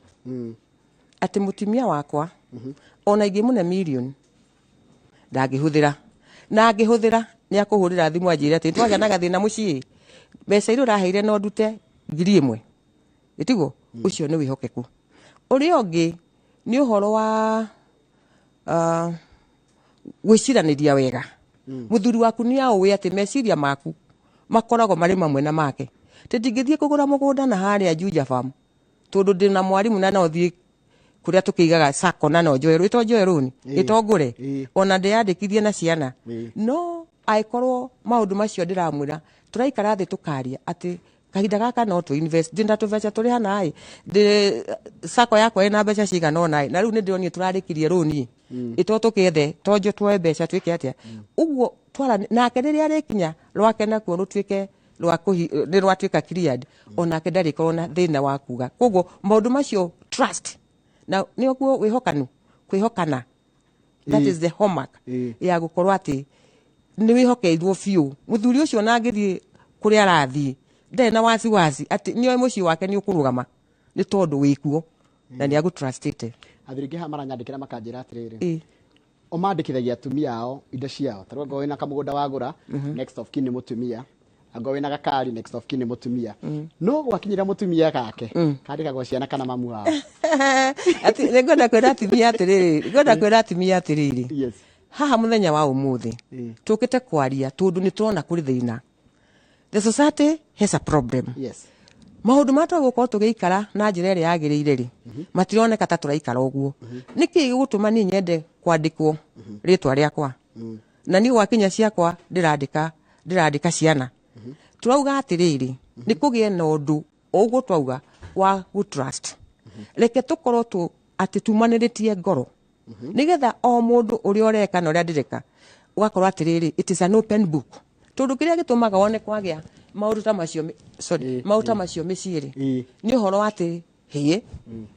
atĩ mũtumia wakwa ona ingĩmũne mirioni ndangĩhũthĩra, na angĩhũthĩra nĩ akũhũrĩra thimũ anjĩre atĩ twagĩa na gathĩna mũciĩ, mbeca iria ũraheire no ndute 1000, ĩtiguo? Ũcio nĩ wĩhokeku. Ũrĩa ũngĩ nĩ ũhoro wa gwĩciranĩria wega. Mũthuri waku nĩ aũĩ atĩ meciria maku makoragwo marĩ mamwe na make, tĩ ndingĩthiĩ kũgũra mũgũnda na harĩa Juja Farm tondũ ndĩ na mwarimũ na no thiĩ kũrĩa tũkĩigaga sacco na no njoe ĩto njoe rũni ĩto ngũre ona ndĩyandĩkithie na ciana. No angĩkorwo maũndũ macio ndĩramwĩra, tũraikara thĩ tũkaria atĩ Kahinda gaka no tũ invest, ndĩ na tũbeca tũrĩ hana ĩ, ndĩ sacco yakwa ĩna mbeca cigana ũna ĩ, na rĩu nĩ ndĩronire tũrarĩkirie rũni ĩ, to tũkĩethe tonjo tuoe mbeca twĩke atĩa ũguo twara nake. Rĩrĩa rĩkinya rwake nakuo rũtuĩke rwa nĩ rwatuĩka cleared, onake ndarĩkorwo na thĩna wa kuga. Koguo maũndũ macio, trust na nĩguo wĩhokanu, kwĩhokana, that is the hallmark ya gũkorwo atĩ nĩ wĩhokeirwo biũ. Mũthuri ũcio ona angĩthiĩ kũrĩa arathiĩ, ndarĩ na wasiwasi atĩ nĩoĩ mũciĩ wake nĩ ũkũrũgama, nĩ tondũ wĩkuo na nĩ agũtrustĩte. Athuri aingĩ haha maranyandĩkĩra makanjĩra atĩrĩrĩ, o mandĩkithagia atumia ao indo ciao. Ta rĩu angorwo wĩna kamũgũnda wagũra, next of kin nĩ mũtumia. Angorwo wĩna gakari, next of kin nĩ mũtumia. No gwakinyĩra mũtumia gake, kandĩkagwo ciana kana mamu wao. Nĩ ngwenda kwĩra atumia atĩrĩrĩ, ngwenda kwĩra atumia atĩrĩrĩ, haha mũthenya wa ũmũthĩ tũkĩte kwaria tondũ nĩ tũrona kũrĩ thĩna. The society has a problem. Maũndũ marĩa twagũkorwo tũgĩikara na njĩra ĩrĩa yagĩrĩire rĩ, matironeka ta tũraikara ũguo. Nĩkĩ gĩgũtũma niĩ nyende kwandĩkwo rĩtwa rĩakwa, na niĩ gwakinya ciakwa ndĩrandĩka ciana? Tũrauga atĩrĩrĩ, nĩ kũgĩe na ũndũ o ũguo twauga wa gũtrust. Reke tũkorwo tũ atĩ tumanĩrĩtie ngoro, nĩgetha o mũndũ ũrĩa ũreka na ũrĩa ndĩreka ũgakorwo atĩrĩrĩ, it is an open book. Tondũ kĩrĩa gĩtũmaga wone kwagĩa maũndũ ta macio sorry, maũndũ ta macio mĩciĩ rĩ, nĩ ũhoro wa atĩ hĩ,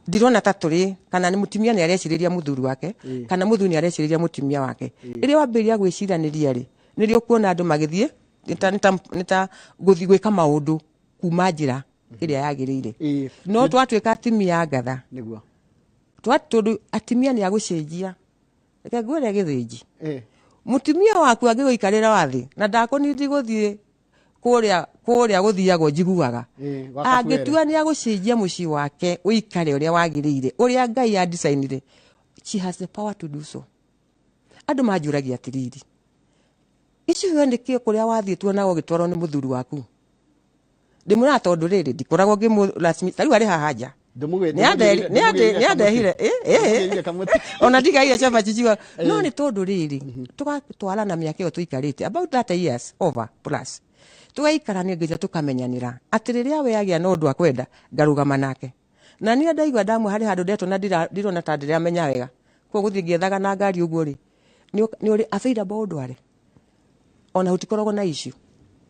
ndirona ta tũrĩ kana nĩ mũtumia nĩ arecirĩria mũthuri wake, kana mũthuri nĩ arecirĩria mũtumia wake. Rĩrĩa wambĩrĩria gwĩciranĩria rĩ, nĩrĩo ũkuona andũ magĩthiĩ nĩ ta gũthiĩ gwĩka maũndũ kuma njĩra ĩrĩa yagĩrĩire. No twatuĩka atumia ngatha, tondũ atumia nĩ agũcenjia. Reke ngwĩre, gĩthĩnji, mũtumia waku angĩgũikarĩra wathĩ na ndakũnindi gũthiĩ kũrĩa gũthiagwo njiguaga, gwa kabwere. Angĩtua nĩ agũcenjia mũciĩ wake ũikare ũrĩa wagĩrĩire, ũrĩa Ngai adicainire, she has the power to do so. Andũ manjũragia atĩrĩrĩ, icio nĩkĩ kũrĩa wathiĩ tuonaga ũgĩtwarwo nĩ mũthuri waku? Ndĩmwĩraga tondũ rĩrĩ, ndikoragwo ngĩmũ ta rĩu arĩ haha nja. Nĩ andehire Ndũmũgĩrĩire kamũtĩ. Ona ndigaire cabaci ciuga no nĩ tondũ rĩrĩ, tũgatwarana mĩaka ĩyo tũikarĩte, about 30 years over plus, tũgaikarania nginya tũkamenyanĩra atĩ rĩrĩa we agĩa na ũndũ akwenda, ngarũgama nake. Na niĩ ndaigua ndamwe harĩ handũ ndetwo na ndirona ta ndĩramenya wega, koguo gũthiĩ ngĩethaga na ngari ũguo rĩ, nĩ ũrĩ available ũndware, ona gũtikoragwo na issue,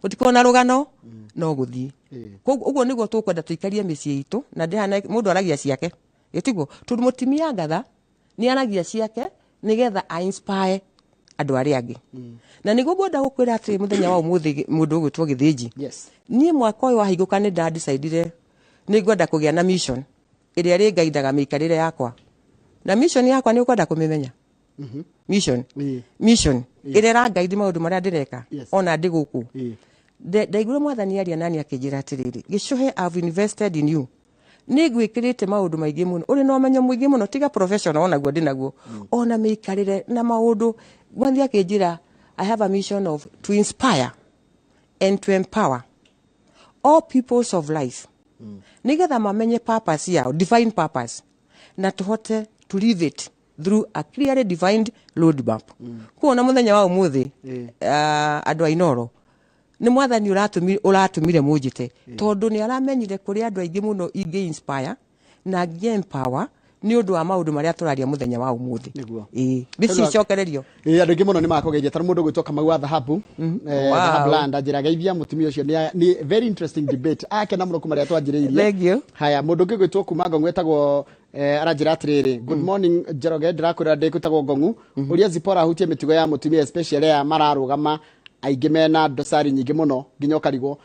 gũtikoragwo na rũgano, no gũthiĩ. Koguo ũguo nĩguo tũkwenda tũikarie mĩciĩ itũ. Na ndĩhana mũndũ aragia ciake, ĩtiguo? Tondũ mũtumia ngatha nĩ aragia ciake nĩgetha a inspire andũ arĩa angĩ. Na nĩguo ngwenda gũkwĩra atĩ mũthenya wa ũmũthĩ, mũndũ ũgwĩtwo Gĩthĩnji, niĩ mwaka ũyũ wahingũka nĩ ndadecidire nĩ ngwenda kũgĩa na mission ĩrĩa ĩrĩngaindaga mĩikarĩre yakwa. Na mission yakwa, nĩ ũkwenda kũmĩmenya mission? Mission ĩrĩa ĩrangaidi maũndũ marĩa ndĩreka ona ndĩ gũkũ. Ndaiguire Mwathani aria nani akĩnjĩra atĩrĩrĩ, "Gĩcũhe, I've invested in you. Nĩ ngwĩkĩrĩte maũndũ maingĩ mũno, ũrĩ na ũmenyo mũingĩ mũno, tiga professional onaguo ndĩ naguo, ona mĩikarĩre na maũndũ." Mwathani akĩnjĩra, "I have a mission of to inspire and to empower all peoples of life, nĩgetha mamenye purpose yao, divine purpose, na tũhote to live it through a clearly defined road map." Kuona mũthenya wa ũmũthĩ, andũ a Inoro, nĩ Mwathani ũratũmire mũnjĩte, tondũ nĩ aramenyire kũrĩ andũ aingĩ mũno ingĩ inspire na ngĩ empower nĩ ũndũ wa maũndũ marĩa tũraria mũthenya wa ũmũthĩ. Ĩĩ, mĩciĩ icokererio. Ĩĩ, andũ aingĩ mũno nĩ makũgeithia. Tarĩ mũndũ ũgwĩtwo Kamau wa Dhahabu, Dhahabu Land, anjĩra geithia mũtumia ũcio. Nĩ very interesting debate, akena mũno kuma rĩrĩa twanjĩrĩirie. Thank you. Haya, mũndũ ũngĩ gwĩtwo kuma Ngong'u etagwo, aranjĩra atĩrĩrĩ, "Good morning Njoroge, ndĩrakwĩra ndĩ gwĩtagwo Ngong'u. Ũria Zipporah ahutie mĩtugo ya mũtumia, especially aya mararũgama aingĩ mena dosari nyingĩ mũno, nginya ũkarigwo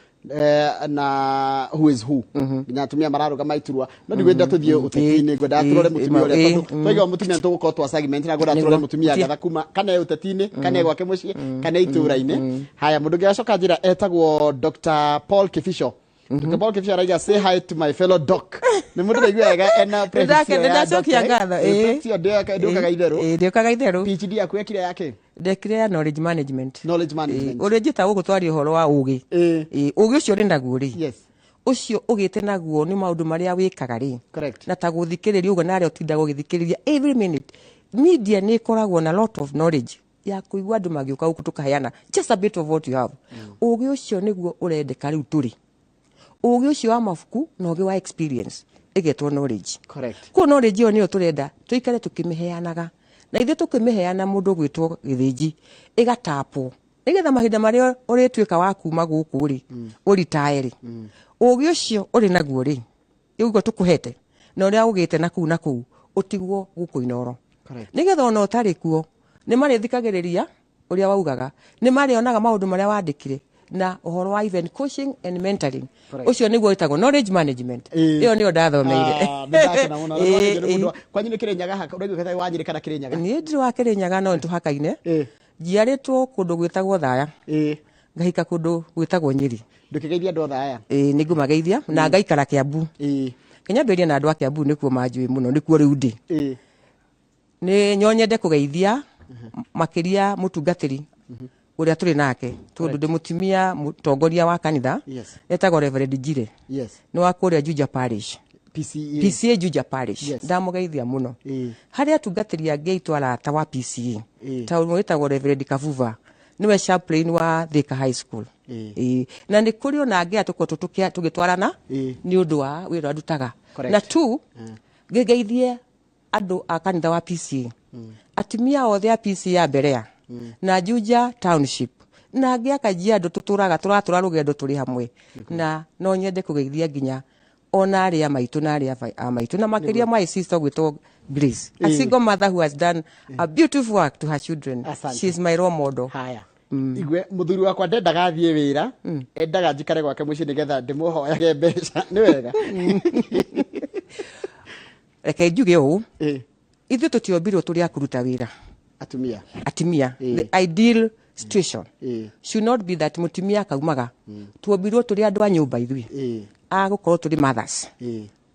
na who is who, nginya atumia mararũgama iturwa. No ndigwenda tũthiĩ ũteti-inĩ, ngwendaga tũrore mũtumia ũrĩa, tondũ twaiga mũtumia nĩtũgũkorwo twa segment, na ngwendaga tũrore mũtumia ngatha kuma kana e ũteti-inĩ, kana e gwake mũciĩ, kana e itũũra-inĩ. Haya, mũndũ ũngĩ acoka njĩra etagwo Dr Paul Kibicho. Dr Paul Kibicho araiga, 'Say hi to my fellow doc.' Nĩ mũndũ ndaigua wega ena prefix ĩyo ya Nĩndacokia doctor, ngatho, prefix ĩyo ndĩũkaga itherũ. Ĩĩ, ndĩũkaga itherũ. PhD yaku ekire yake? Ndekire ya knowledge management. Knowledge management. Ũrĩa njĩta gũkũ twaria ũhoro wa ũgĩ. Ĩĩ, ũgĩ ũcio ũrĩ naguo rĩ, ũcio ũgĩte naguo nĩ maũndũ marĩa wĩkaga rĩ, na ta gũthikĩrĩria ũguo, narĩa ũtindaga ũgĩthikĩrĩria every minute. Media nĩ ĩkoragwo na lot of knowledge ya kũigua andũ magĩũka gũkũ, tũkaheana just a bit of what you have. Ũgĩ ũcio nĩguo ũrendeka rĩu tũrĩ. Ũgĩ ũcio wa mabuku na ũgĩ wa experience ĩgetwo knowledge. Correct. Koguo knowledge ĩyo nĩyo tũrenda tũikare tũkĩmĩheanaga, na ithuĩ tũkĩmĩheana mũndũ ũgwĩtwo Gĩthĩnji ĩgatapwo, nĩgetha mahinda marĩa ũrĩtuĩka wa kuma gũkũ rĩ, ũritae rĩ, ũgĩ ũcio ũrĩ naguo rĩ, ũguo tũkũhete na ũrĩa ũgĩte na kũu na kũu, ũtigwo gũkũ Inooro. Correct. Nĩgetha ona ũtarĩ kuo nĩ marĩthikagĩrĩria ũrĩa waugaga, nĩ marĩonaga maũndũ marĩa wandĩkire na ũhoro wa even coaching and mentoring. Correct. Ũcio nĩguo wĩtagwo knowledge management. Ĩyo nĩyo ndathomeire. Ah, nĩndakena mũno. Ĩĩ, Nĩ mũndũ ĩĩ. Kwanyu nĩ Kĩrĩnyaga haka, ũraigua ta wa Nyĩrĩ kana Kĩrĩnyaga? Niĩ ndirĩ wa Kĩrĩnyaga, no nĩtũhakaine. Njiarĩtwo kũndũ gwĩtagwo Thaya, ngahika kũndũ gwĩtagwo Nyĩrĩ. Ndũkĩgeithia andũ othe aya. Ĩĩ, nĩngũmageithia na ngaikara Kiambu. Kĩnyambĩrĩria na andũ a Kiambu nĩkuo manjũĩ mũno, nĩkuo rĩu ndĩ. Nĩ nyonyende kũgeithia makĩria mũtungatĩri ũrĩa tũrĩ nake, tondũ ndĩ mũtumia mũtongoria wa kanitha. Etagwo Reverend Njire. Nĩ wa kũrĩa Juja Parish. PCA. PCA Juja Parish. Ndamũgeithia mũno. Harĩ atungatĩri angĩ aitũ arata wa PCA, ta ũmwe wĩtagwo Reverend Kabuba, nĩwe chaplain wa Thika High School. Na nĩ kũrĩ ona angĩ tũkoretwo tũgĩtwarana nĩ ũndũ wa wĩra ũrĩa ndutaga. Na two, ngĩgeithie andũ a kanitha wa PCA, atumia othe a PCA ya Berea na Juja Township na angĩ a Kajiado, tũtũraga tũratũra rũgendo tũrĩ hamwe, na no nyende kũgeithia nginya ona arĩa maitũ na arĩa a maitũ, na makĩria my sister gwĩtwo Grace, a single mother who has done a beautiful work to her children. Asante. She is my role model. Haya, igue mũthuri wakwa ndendaga athiĩ wĩra, endaga njikare gwake mũciĩ nĩgetha ndĩmũhoyage mbeca, nĩ wega? Reke njuge ũũ, ithuĩ tũtiombirwo tũrĩ a kũruta wĩra. Atumia. Atumia, the ideal situation should not be that mũtumia akaumaga. Tuombirwo tũrĩ andũ a nyũmba ithuĩ, a gũkorwo tũrĩ mothers.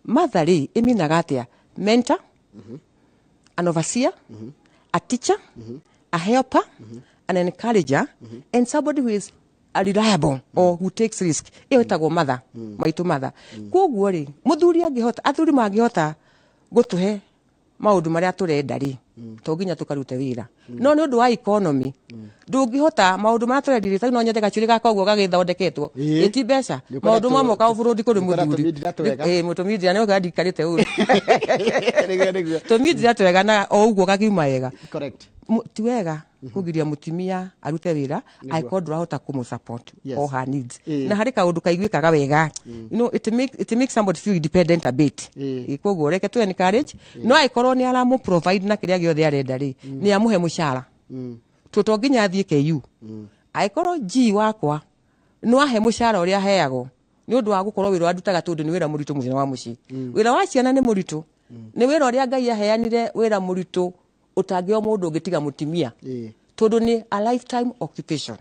Mother rĩ, ĩminaga atĩa? Mentor, an overseer, a teacher, a helper, an encourager, and somebody who is a reliable or who takes risk. Ĩyo ĩtagwo mother, maitũ mother. Koguo rĩ, mũthuri angĩhota, athuri mangĩhota gũtũhe maũndũ marĩa tũrenda rĩ, to nginya tũkarute wĩra. No nĩ ũndũ wa economy, ndũngĩhota maũndũ marĩa tũrenda rĩ, no nyende gacuĩrĩ gakwa ũguo gagĩthondeketwo. Ĩti mbeca. Nĩ ũkwenda Maũndũ mamwe ka bũrũri kũrĩ nĩ ũkwenda mũthuri. tũmindira twega. Ĩĩ, mũtũmindira nĩ ũkora ndikarĩte ũru. Nĩguo, nĩguo. Tũmindira twega na o ũguo gakiuma wega. Correct. Ti wega kũgiria mũtumia arute wĩra angĩkorwo ndũrahota kũmũ support all her needs. Na harĩ kaũndũ kaiguĩkaga wega, it makes somebody feel independent a bit. Koguo reke tu encourage, no angĩkorwo nĩ aramũ provide na kĩrĩa gĩothe arenda rĩ, nĩ amũhe mũcara, tondũ to nginya athiĩ KU. Angĩkorwo G wakwa no ahe mũcara ũrĩa aheagwo nĩ ũndũ wa gũkorwo wĩra ũrĩa ndutaga, tondũ nĩ wĩra mũritũ mũthenya wa mũciĩ, wĩra wa ciana nĩ mũritũ, nĩ wĩra ũrĩa Ngai aheanire, wĩra mũritũ ũtangĩo mũndũ ũngĩtiga mũtumia, tondũ nĩ a lifetime occupation.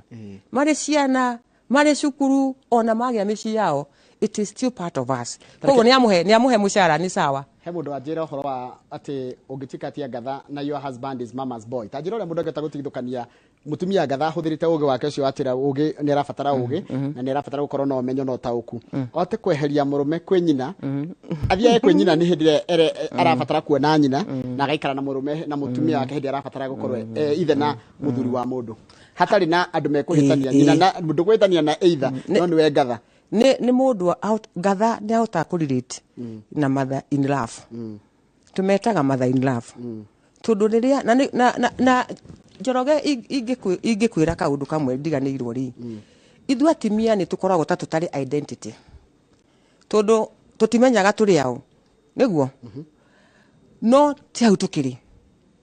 Marĩ ciana, marĩ cukuru, ona magĩa mĩciĩ yao, it is still part of us. Koguo nĩ amũhe mũcara nĩ sawa. He mũndũ wanjĩra ũhoro wa atĩ ũngĩtuĩka atia ngatha na your husband is mama's boy, ta njĩra ũrĩa mũndũ angĩhota gũtigithũkania mũtumia ngatha ahũthĩrĩte ũgĩ wake ũcio, atĩra ũgĩ nĩ arabatara ũgĩ na nĩ arabatara gũkorwo na ũmenyo na ũtaũku, ahote kweheria mũrũme kwĩ nyina, athiage kwĩ nyina nĩ hĩndĩ ĩrĩa arabatara kuona nyina, na agaikara na mũrũme na mũtumia wake hĩndĩ ĩrĩa arabatara gũkorwo ithe na mũthuri wa mũndũ, hatarĩ na andũ mekũhĩtania nyina na ndũkũhĩtania na either, no nĩwe ngatha. Nĩ mũndũ ngatha nĩ ahotaga kũrelate na mother in love. Tũmetaga mother in love tondũ rĩrĩa na, na, na, na Njoroge, ingĩkwĩra kaũndũ kamwe ndiganĩirwo rĩ, ithuĩ atumia nĩ tũkoragwo ta tũtarĩ identity, tondũ tũtimenyaga tũrĩ ao, nĩguo no ti hau tũkĩrĩ,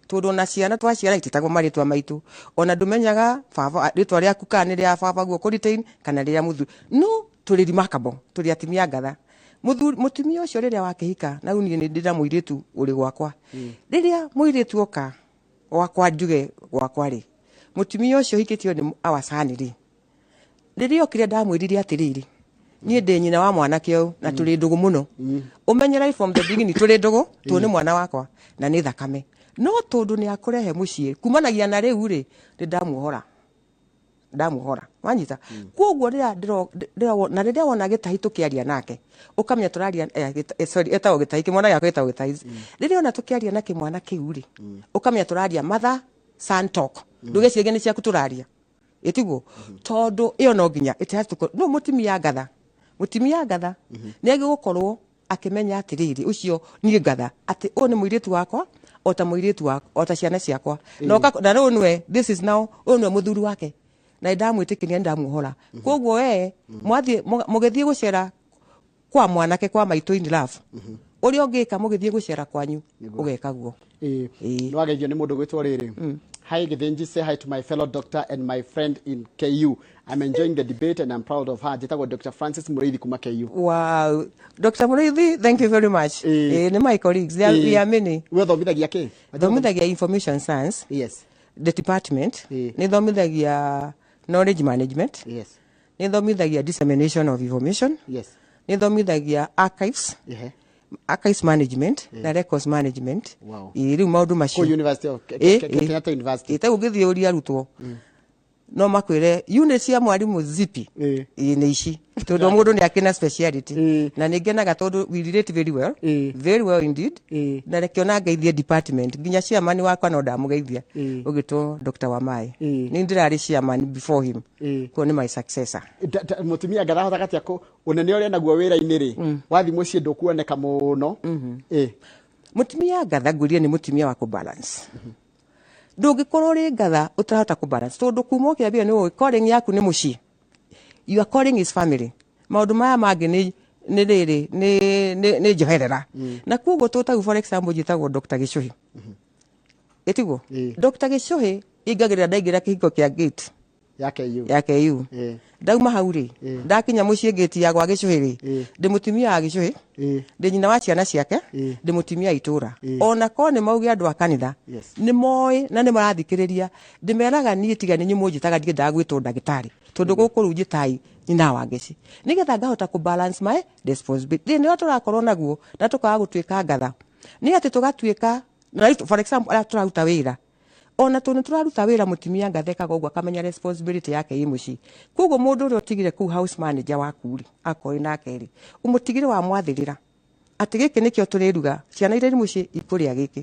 tondũ ona ciana twaciara itĩtagwo marĩtwa maitũ, ona ndũmenyaga baba rĩtwa rĩaku kana nĩ rĩa baba guo kũretain kana rĩa mũthuri, no tũrĩ remarkable, tũrĩ atumia ngatha. Mũthuri, mũtumia ũcio rĩrĩa wakĩhika, na rĩu niĩ nĩ ndĩ na mũirĩtu ũrĩ gwakwa, rĩrĩa mũirĩtu oka gwakwa, njuge gwakwa rĩ, mũtumia ũcio ũhikĩtio nĩ our son rĩ, rĩrĩa okire ndamwĩrire atĩrĩrĩ, niĩ ndĩ nyina wa mwanake ũyũ na tũrĩ ndũgũ mũno, ũmenye right from the beginning tũrĩ ndũgũ, tondũ nĩ mwana wakwa na nĩ thakame, no tondũ nĩ akũrehe mũciĩ kumanagia na rĩu rĩ, nĩ ndamuohora, ndamuohora, wanyita? Koguo rĩrĩa na rĩrĩa wona gĩtahi tũkĩaria nake, ũkamenya tũraria, sorry, etagwo gĩtahi, kĩmwana gĩakwa gĩtagwo gĩtahi. Rĩrĩa ona tũkĩaria na kĩmwana kĩu rĩ, ũkamenya tũraria mother son talk, ndũgecirie nĩ ciaku tũraria, ĩtiguo, tondũ ĩyo no nginya it has to no mũtumia ngatha. Mũtumia ngatha nĩ agĩgũkorwo akĩmenya atĩrĩrĩ, ũcio niĩ ngatha atĩ ũyũ nĩ mũirĩtu wakwa o ta mũirĩtu wakwa, o ta ciana ciakwa, na na rĩu nĩwe, this is now, ũyũ nĩwe mũthuri wake na nĩndamwĩtĩkĩria, nĩndamuohora. Koguo we mwathiĩ mũgĩthiĩ gũcera kwa mwanake kwa maitũ in love, ũrĩa ũngĩka mũgĩthiĩ gũcera kwanyu, ũgeka guo. Ĩĩ. Nĩ wageithio nĩ mũndũ gwĩtwo rĩrĩ. Hi Githinji, say hi to my fellow doctor and my friend in KU. I'm enjoying the debate and I'm proud of her. Njĩtagwo Dr. Francis Mũrĩithi kuma KU. Wow, Dr. Muriithi, thank you very much. Ĩĩ. Eh, nĩ my colleagues. They are, we are many. We ũthomithagia kĩ? Thomithagia information science, the department. Nĩ thomithagia knowledge management. Nĩ thomithagia dissemination of information. Nĩ thomithagia archives, archives management na records management. Ĩĩ, rĩu maũndũ Kũ macio. University of Kenyatta University. Ĩĩ, ta ũngĩthiĩ ũrie arutwo no makwĩre unit cia mwarimũ zipi. Ĩĩ, nĩ ici, tondũ mũndũ nĩ akĩna speciality. Na nĩ ngenaga tondũ we relate very well, very well indeed. Na reke ona ngeithie department, nginya chairman wakwa no ndamũgeithia, ũgĩtwo Dr. Wamai. Nĩ ndĩrarĩ chairman before him. Koguo nĩ my successor. Mũtumia ngatha ahotaga atĩa kũ ũnene ũrĩa naguo wĩra-inĩ rĩ, wathiĩ mũciĩ ndũkuoneka mũno? Ĩĩ. Mũtumia ngatha, ngwĩrire nĩ mũtumia wa kũbalance. Ndũngĩkorwo ũrĩ ngatha ũtarahota kũbalance, tondũ kuma ũkĩambia nĩ ũĩ calling yaku nĩ mũciĩ, your calling is family. Maũndũ maya mangĩ nĩ rĩrĩ nĩ njoherera. Na koguo tũtau, for example, njĩtagwo Dr. Gĩcũhĩ, ĩtiguo? Ĩĩ. Dr. Gĩcũhĩ ingagĩrĩra ndaingĩra kĩhingo kĩa gate Ya KU. Ya KU. Ndauma hau rĩ, ndakinya mũciĩ, gate ya gwa Gĩcũhĩ rĩ, ndĩ mũtumia wa Gĩcũhĩ, ndĩ nyina wa ciana ciake, ndĩ mũtumia wa itũra. Ona korwo nĩ mauge andũ a kanitha nĩ moĩ na nĩ marathikĩrĩria, ndĩmeraga niĩ tiga nĩ inyuĩ mũnjĩtaga, ndiendaga gwĩtwo ndagĩtarĩ, tondũ gũkũ rĩu njĩtai nyina wa Ngeci, nĩgetha ngahota kũ balance my responsibility. Thĩna ũrĩa tũrakorwo naguo na tũkaga gũtuĩka ngatha nĩ atĩ tũgatuĩka na rĩu, for example, arĩa tũraruta wĩra, ona tondũ nĩ tũraruta wĩra, mũtumia ngathekaga ũguo akamenya responsibility yake ĩ mũciĩ. Koguo mũndũ ũrĩa ũtigire kũu, house manager waku rĩ, akorwo nake rĩ, ũmũtigire wamwathĩrĩra atĩ gĩkĩ nĩkĩo tũrĩruga, ciana iria irĩ mũciĩ ikũrĩa gĩkĩ,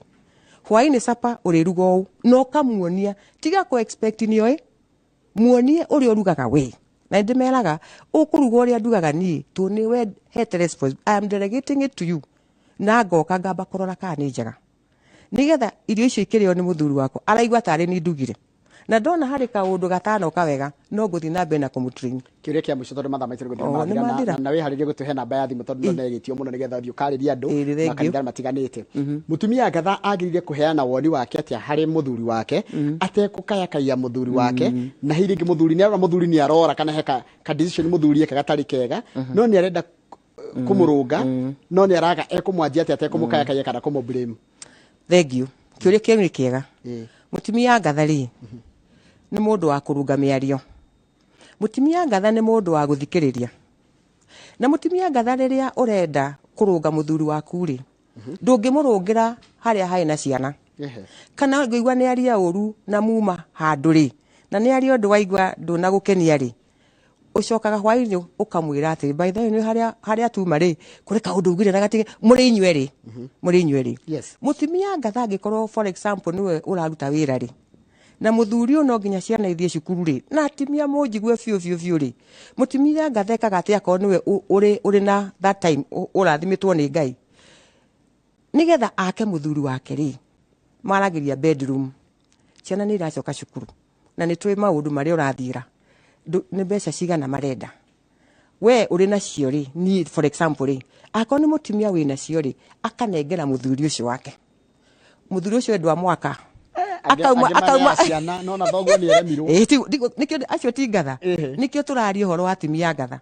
hwainĩ capa ũrĩruga ũũ, na ũkamuonia, tiga kũ expect nĩoĩ, muonie ũrĩa ũrugaga we. Na ndĩmeraga ũkũruga ũrĩa ndugaga niĩ, tondũ nĩ we hete responsibility, I am delegating it to you, na ngoka ngamba kũrora kana nĩ njega, nigetha irio icio ikĩrĩo nĩ mũthuri wakwa araigua tarĩ ni ndugire. Na ndona harĩ kaũndũ gatanoka wega, no ngũthiĩ na mbere na kũmũtrain. Kĩũria kĩa mũico, tondũ mathaa maitũ nĩ gũthira Oh, marathira, nĩ mathira. na wĩharĩrie gũtũhe namba ya thimũ, tondũ no ĩgĩtio mũno nĩgetha ũthiĩ ũkarĩrie andũ Ĩĩ, thank you. makanitha matiganĩte. Mũtumia ngatha agĩrĩire kũheana woni wake atĩa harĩ mũthuri wake atekũkayakaia mũthuri wake, na hihi rĩngĩ mũthuri nĩ arora, mũthuri nĩ arora kana he ka decision mũthuri eka gatarĩ kega, no nĩ arenda kũmũrũnga, no nĩ araga ekũmwanjia atĩa atekũmũkayakaia kana kũmũ blame? Thank you, kĩũria kĩu nĩ kĩega. Mũtumia ngatha rĩ, nĩ mũndũ wa kũrunga mĩario. Mũtumia ngatha nĩ mũndũ wa gũthikĩrĩria. Na mũtumia ngatha, rĩrĩa ũrenda kũrũnga mũthuri waku rĩ, ndũngĩmũrũngĩra harĩa harĩ na ciana. Kana ngĩigua nĩ aria ũru na muma handũ rĩ, na nĩ aria ũndũ waigua ndũnagũkenia rĩ, ũcokaga hwainĩ ũkamwĩra atĩ, by the way, nĩ harĩa tuma rĩ, kũrĩ kaũndũ ugire na gatige mũrĩ inyuerĩ, mũrĩ inyuerĩ. Mũtumia ngatha angĩkorwo, for example, nĩwe ũraruta wĩra rĩ, na mũthuri ũyũ no nginya ciana ithiĩ cukuru rĩ, na atumia mũnjigue biũ biũ biũ rĩ, mũtumia ngatha ekaga atĩ akorwo nĩwe ũrĩ na that time ũrathimĩtwo nĩ Ngai nigetha ake mũthuri wake rĩ, maragĩria bedroom, ciana nĩ iracoka cukuru na nĩ tũĩ maũndũ marĩa ũrathiĩra. Nĩ mbeca cigana marenda we ũrĩ nacio rĩ? Niĩ, for example rĩ, akorwo nĩ mũtumia wĩ nacio rĩ, akanengera mũthuri ũcio wake, mũthuri ũcio endwa mwaka. Akauma akauma ciana no na thoguo nĩ eremirwo. Ĩĩ, nĩkĩo acio ti ngatha. Nĩkĩo tũraria ũhoro wa atumia ngatha.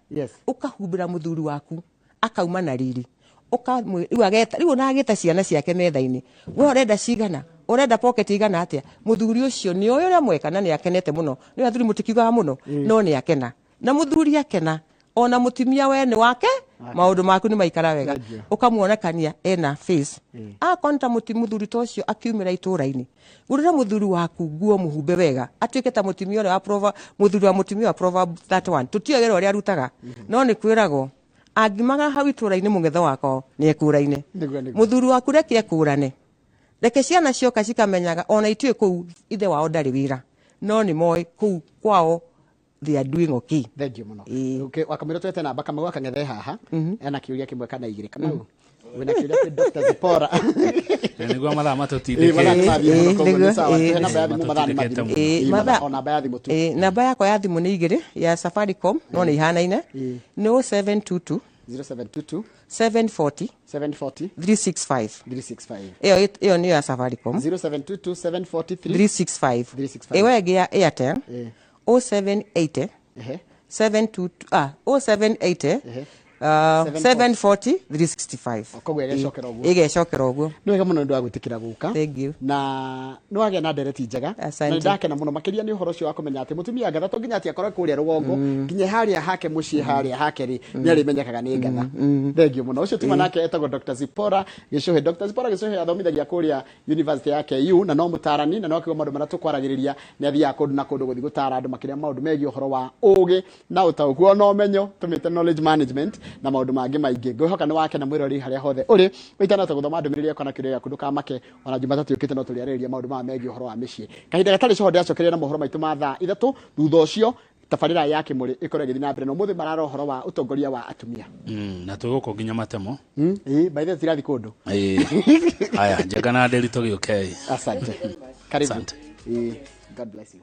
Ũkahumbĩra mũthuri waku akauma na riri. Rĩu ageta, rĩu ona agĩta ciana ciake metha-inĩ, we ũrenda cigana, ũrenda pocket igana atĩa? Mũthuri ũcio nĩ oĩ ũrĩa mweka na nĩ akenete mũno. Nĩ athuri mũtikiugaga mũno, no nĩ akena. Na mũthuri akena, ona mũtumia we nĩ wake, maũndũ maku nĩ maikara wega. Thank you. Ũkamuonekania ena face. Akorwo nĩ ta mũthuri ta ũcio akiumĩra itũra-inĩ, gũrĩra mũthuri waku nguo, mũhumbe wega, atuĩke ta mũtumia ũrĩa wa proverb, mũthuri wa mũtumia wa Proverb 31. Tũtiũĩ wĩra ũrĩa arutaga, no nĩ kwĩragwo angimaga hau itũra-inĩ mũng'etho wakwa nĩ ekũraine. Nĩguo, nĩguo. Mũthuri waku reke ekũrane, reke ciana cioka cikamenyaga ona ituĩ kũu ithe wao ndarĩ wĩra, no nĩ moĩ kũu kwao. They are doing okay. Thengiũ mũno. Ĩĩ. Okay, wakamwĩra twete namba. Kamau akang'ethe haha ena kĩũria kĩmwe kana igĩrĩ. Kamau, wĩna kĩũria kwĩ Dr. Zipporah? Na nĩguo mathaa Ĩĩ, matũtindĩkĩte. mathaa nĩ mathiĩ mũno, Ĩĩ, koguo nĩ nĩguo, sawa. ĩĩ. Tũhe namba ya thimũ, mathaa nĩ Matũtindĩkĩte mathiru. mũno. Ĩĩ, Ĩĩ, o namba ya thimũ tu. Ĩĩ, namba yakwa ya thimũ nĩ igĩrĩ ya Safaricom, no nĩ ihanaine. Ĩĩ. Nĩ 0722 0722 740 740 365. 365. Ĩyo nĩyo ya Safaricom. 0722 743 365. 365. Ĩyo ĩngĩ ya Airtel, Ĩĩ. 0780 Ehe. 722, ah, 0780 Ehe. 740 365. Koguo ĩgecokera ũguo. Ĩgecokera ũguo. Nĩ wega mũno nĩ ũndũ wa gwĩtĩkĩra gũka. Thank you. Na nĩ wagĩa na ndereti njega. Na Asante. nĩ ndakena mũno makĩria nĩ ũhoro ũcio wa kũmenya atĩ mũtumia ngatha to nginya atĩ akorwo kũrĩa rũgongo, nginya harĩa hake mũciĩ, harĩa hake rĩ, nĩ arĩmenyekaga nĩ ngatha. Thengiũ mũno. Ũcio tuma nake etagwo Dr. Zipporah Gĩcũhĩ. Dr. Zipporah Gĩcũhĩ athomithagia kũrĩa University ya KU na no mũtarani, na no akiuga maũndũ marĩa tũkwaragĩrĩria nĩ athiaga kũndũ na kũndũ gũthiĩ gũtara andũ makĩria maũndũ megiĩ ũhoro wa ũgĩ na ũtaũku ona ũmenyo, tũmĩte knowledge management na maũndũ mangĩ maingĩ. Ngwĩhoka nĩ wakena mwĩroreri harĩa hothe ũrĩ. Ũitanahota gũthoma ndũmĩrĩri yakwa na kĩũria gĩaku, ndũkamake, ona Jumatatũ yũkĩte no tũrĩarĩrĩria maũndũ maya megiĩ ũhoro wa mĩciĩ. Kahinda gatarĩ coho ndĩracokeria na mohoro maitũ ma thaa 3. Thutha ũcio tabarĩra ya Kĩmũrĩ ĩkorwo ĩgĩthiĩ na mbere, na ũmũthĩ marara ũhoro wa ũtongoria wa atumia. Na twĩgũkũ nginya matemo. Ĩĩ, by the way, tirathi kũndũ. Ĩĩ. Aya, Njenga na Nderi tũgĩũkei. Asante, karibu. Asante. Ĩĩ, God bless you.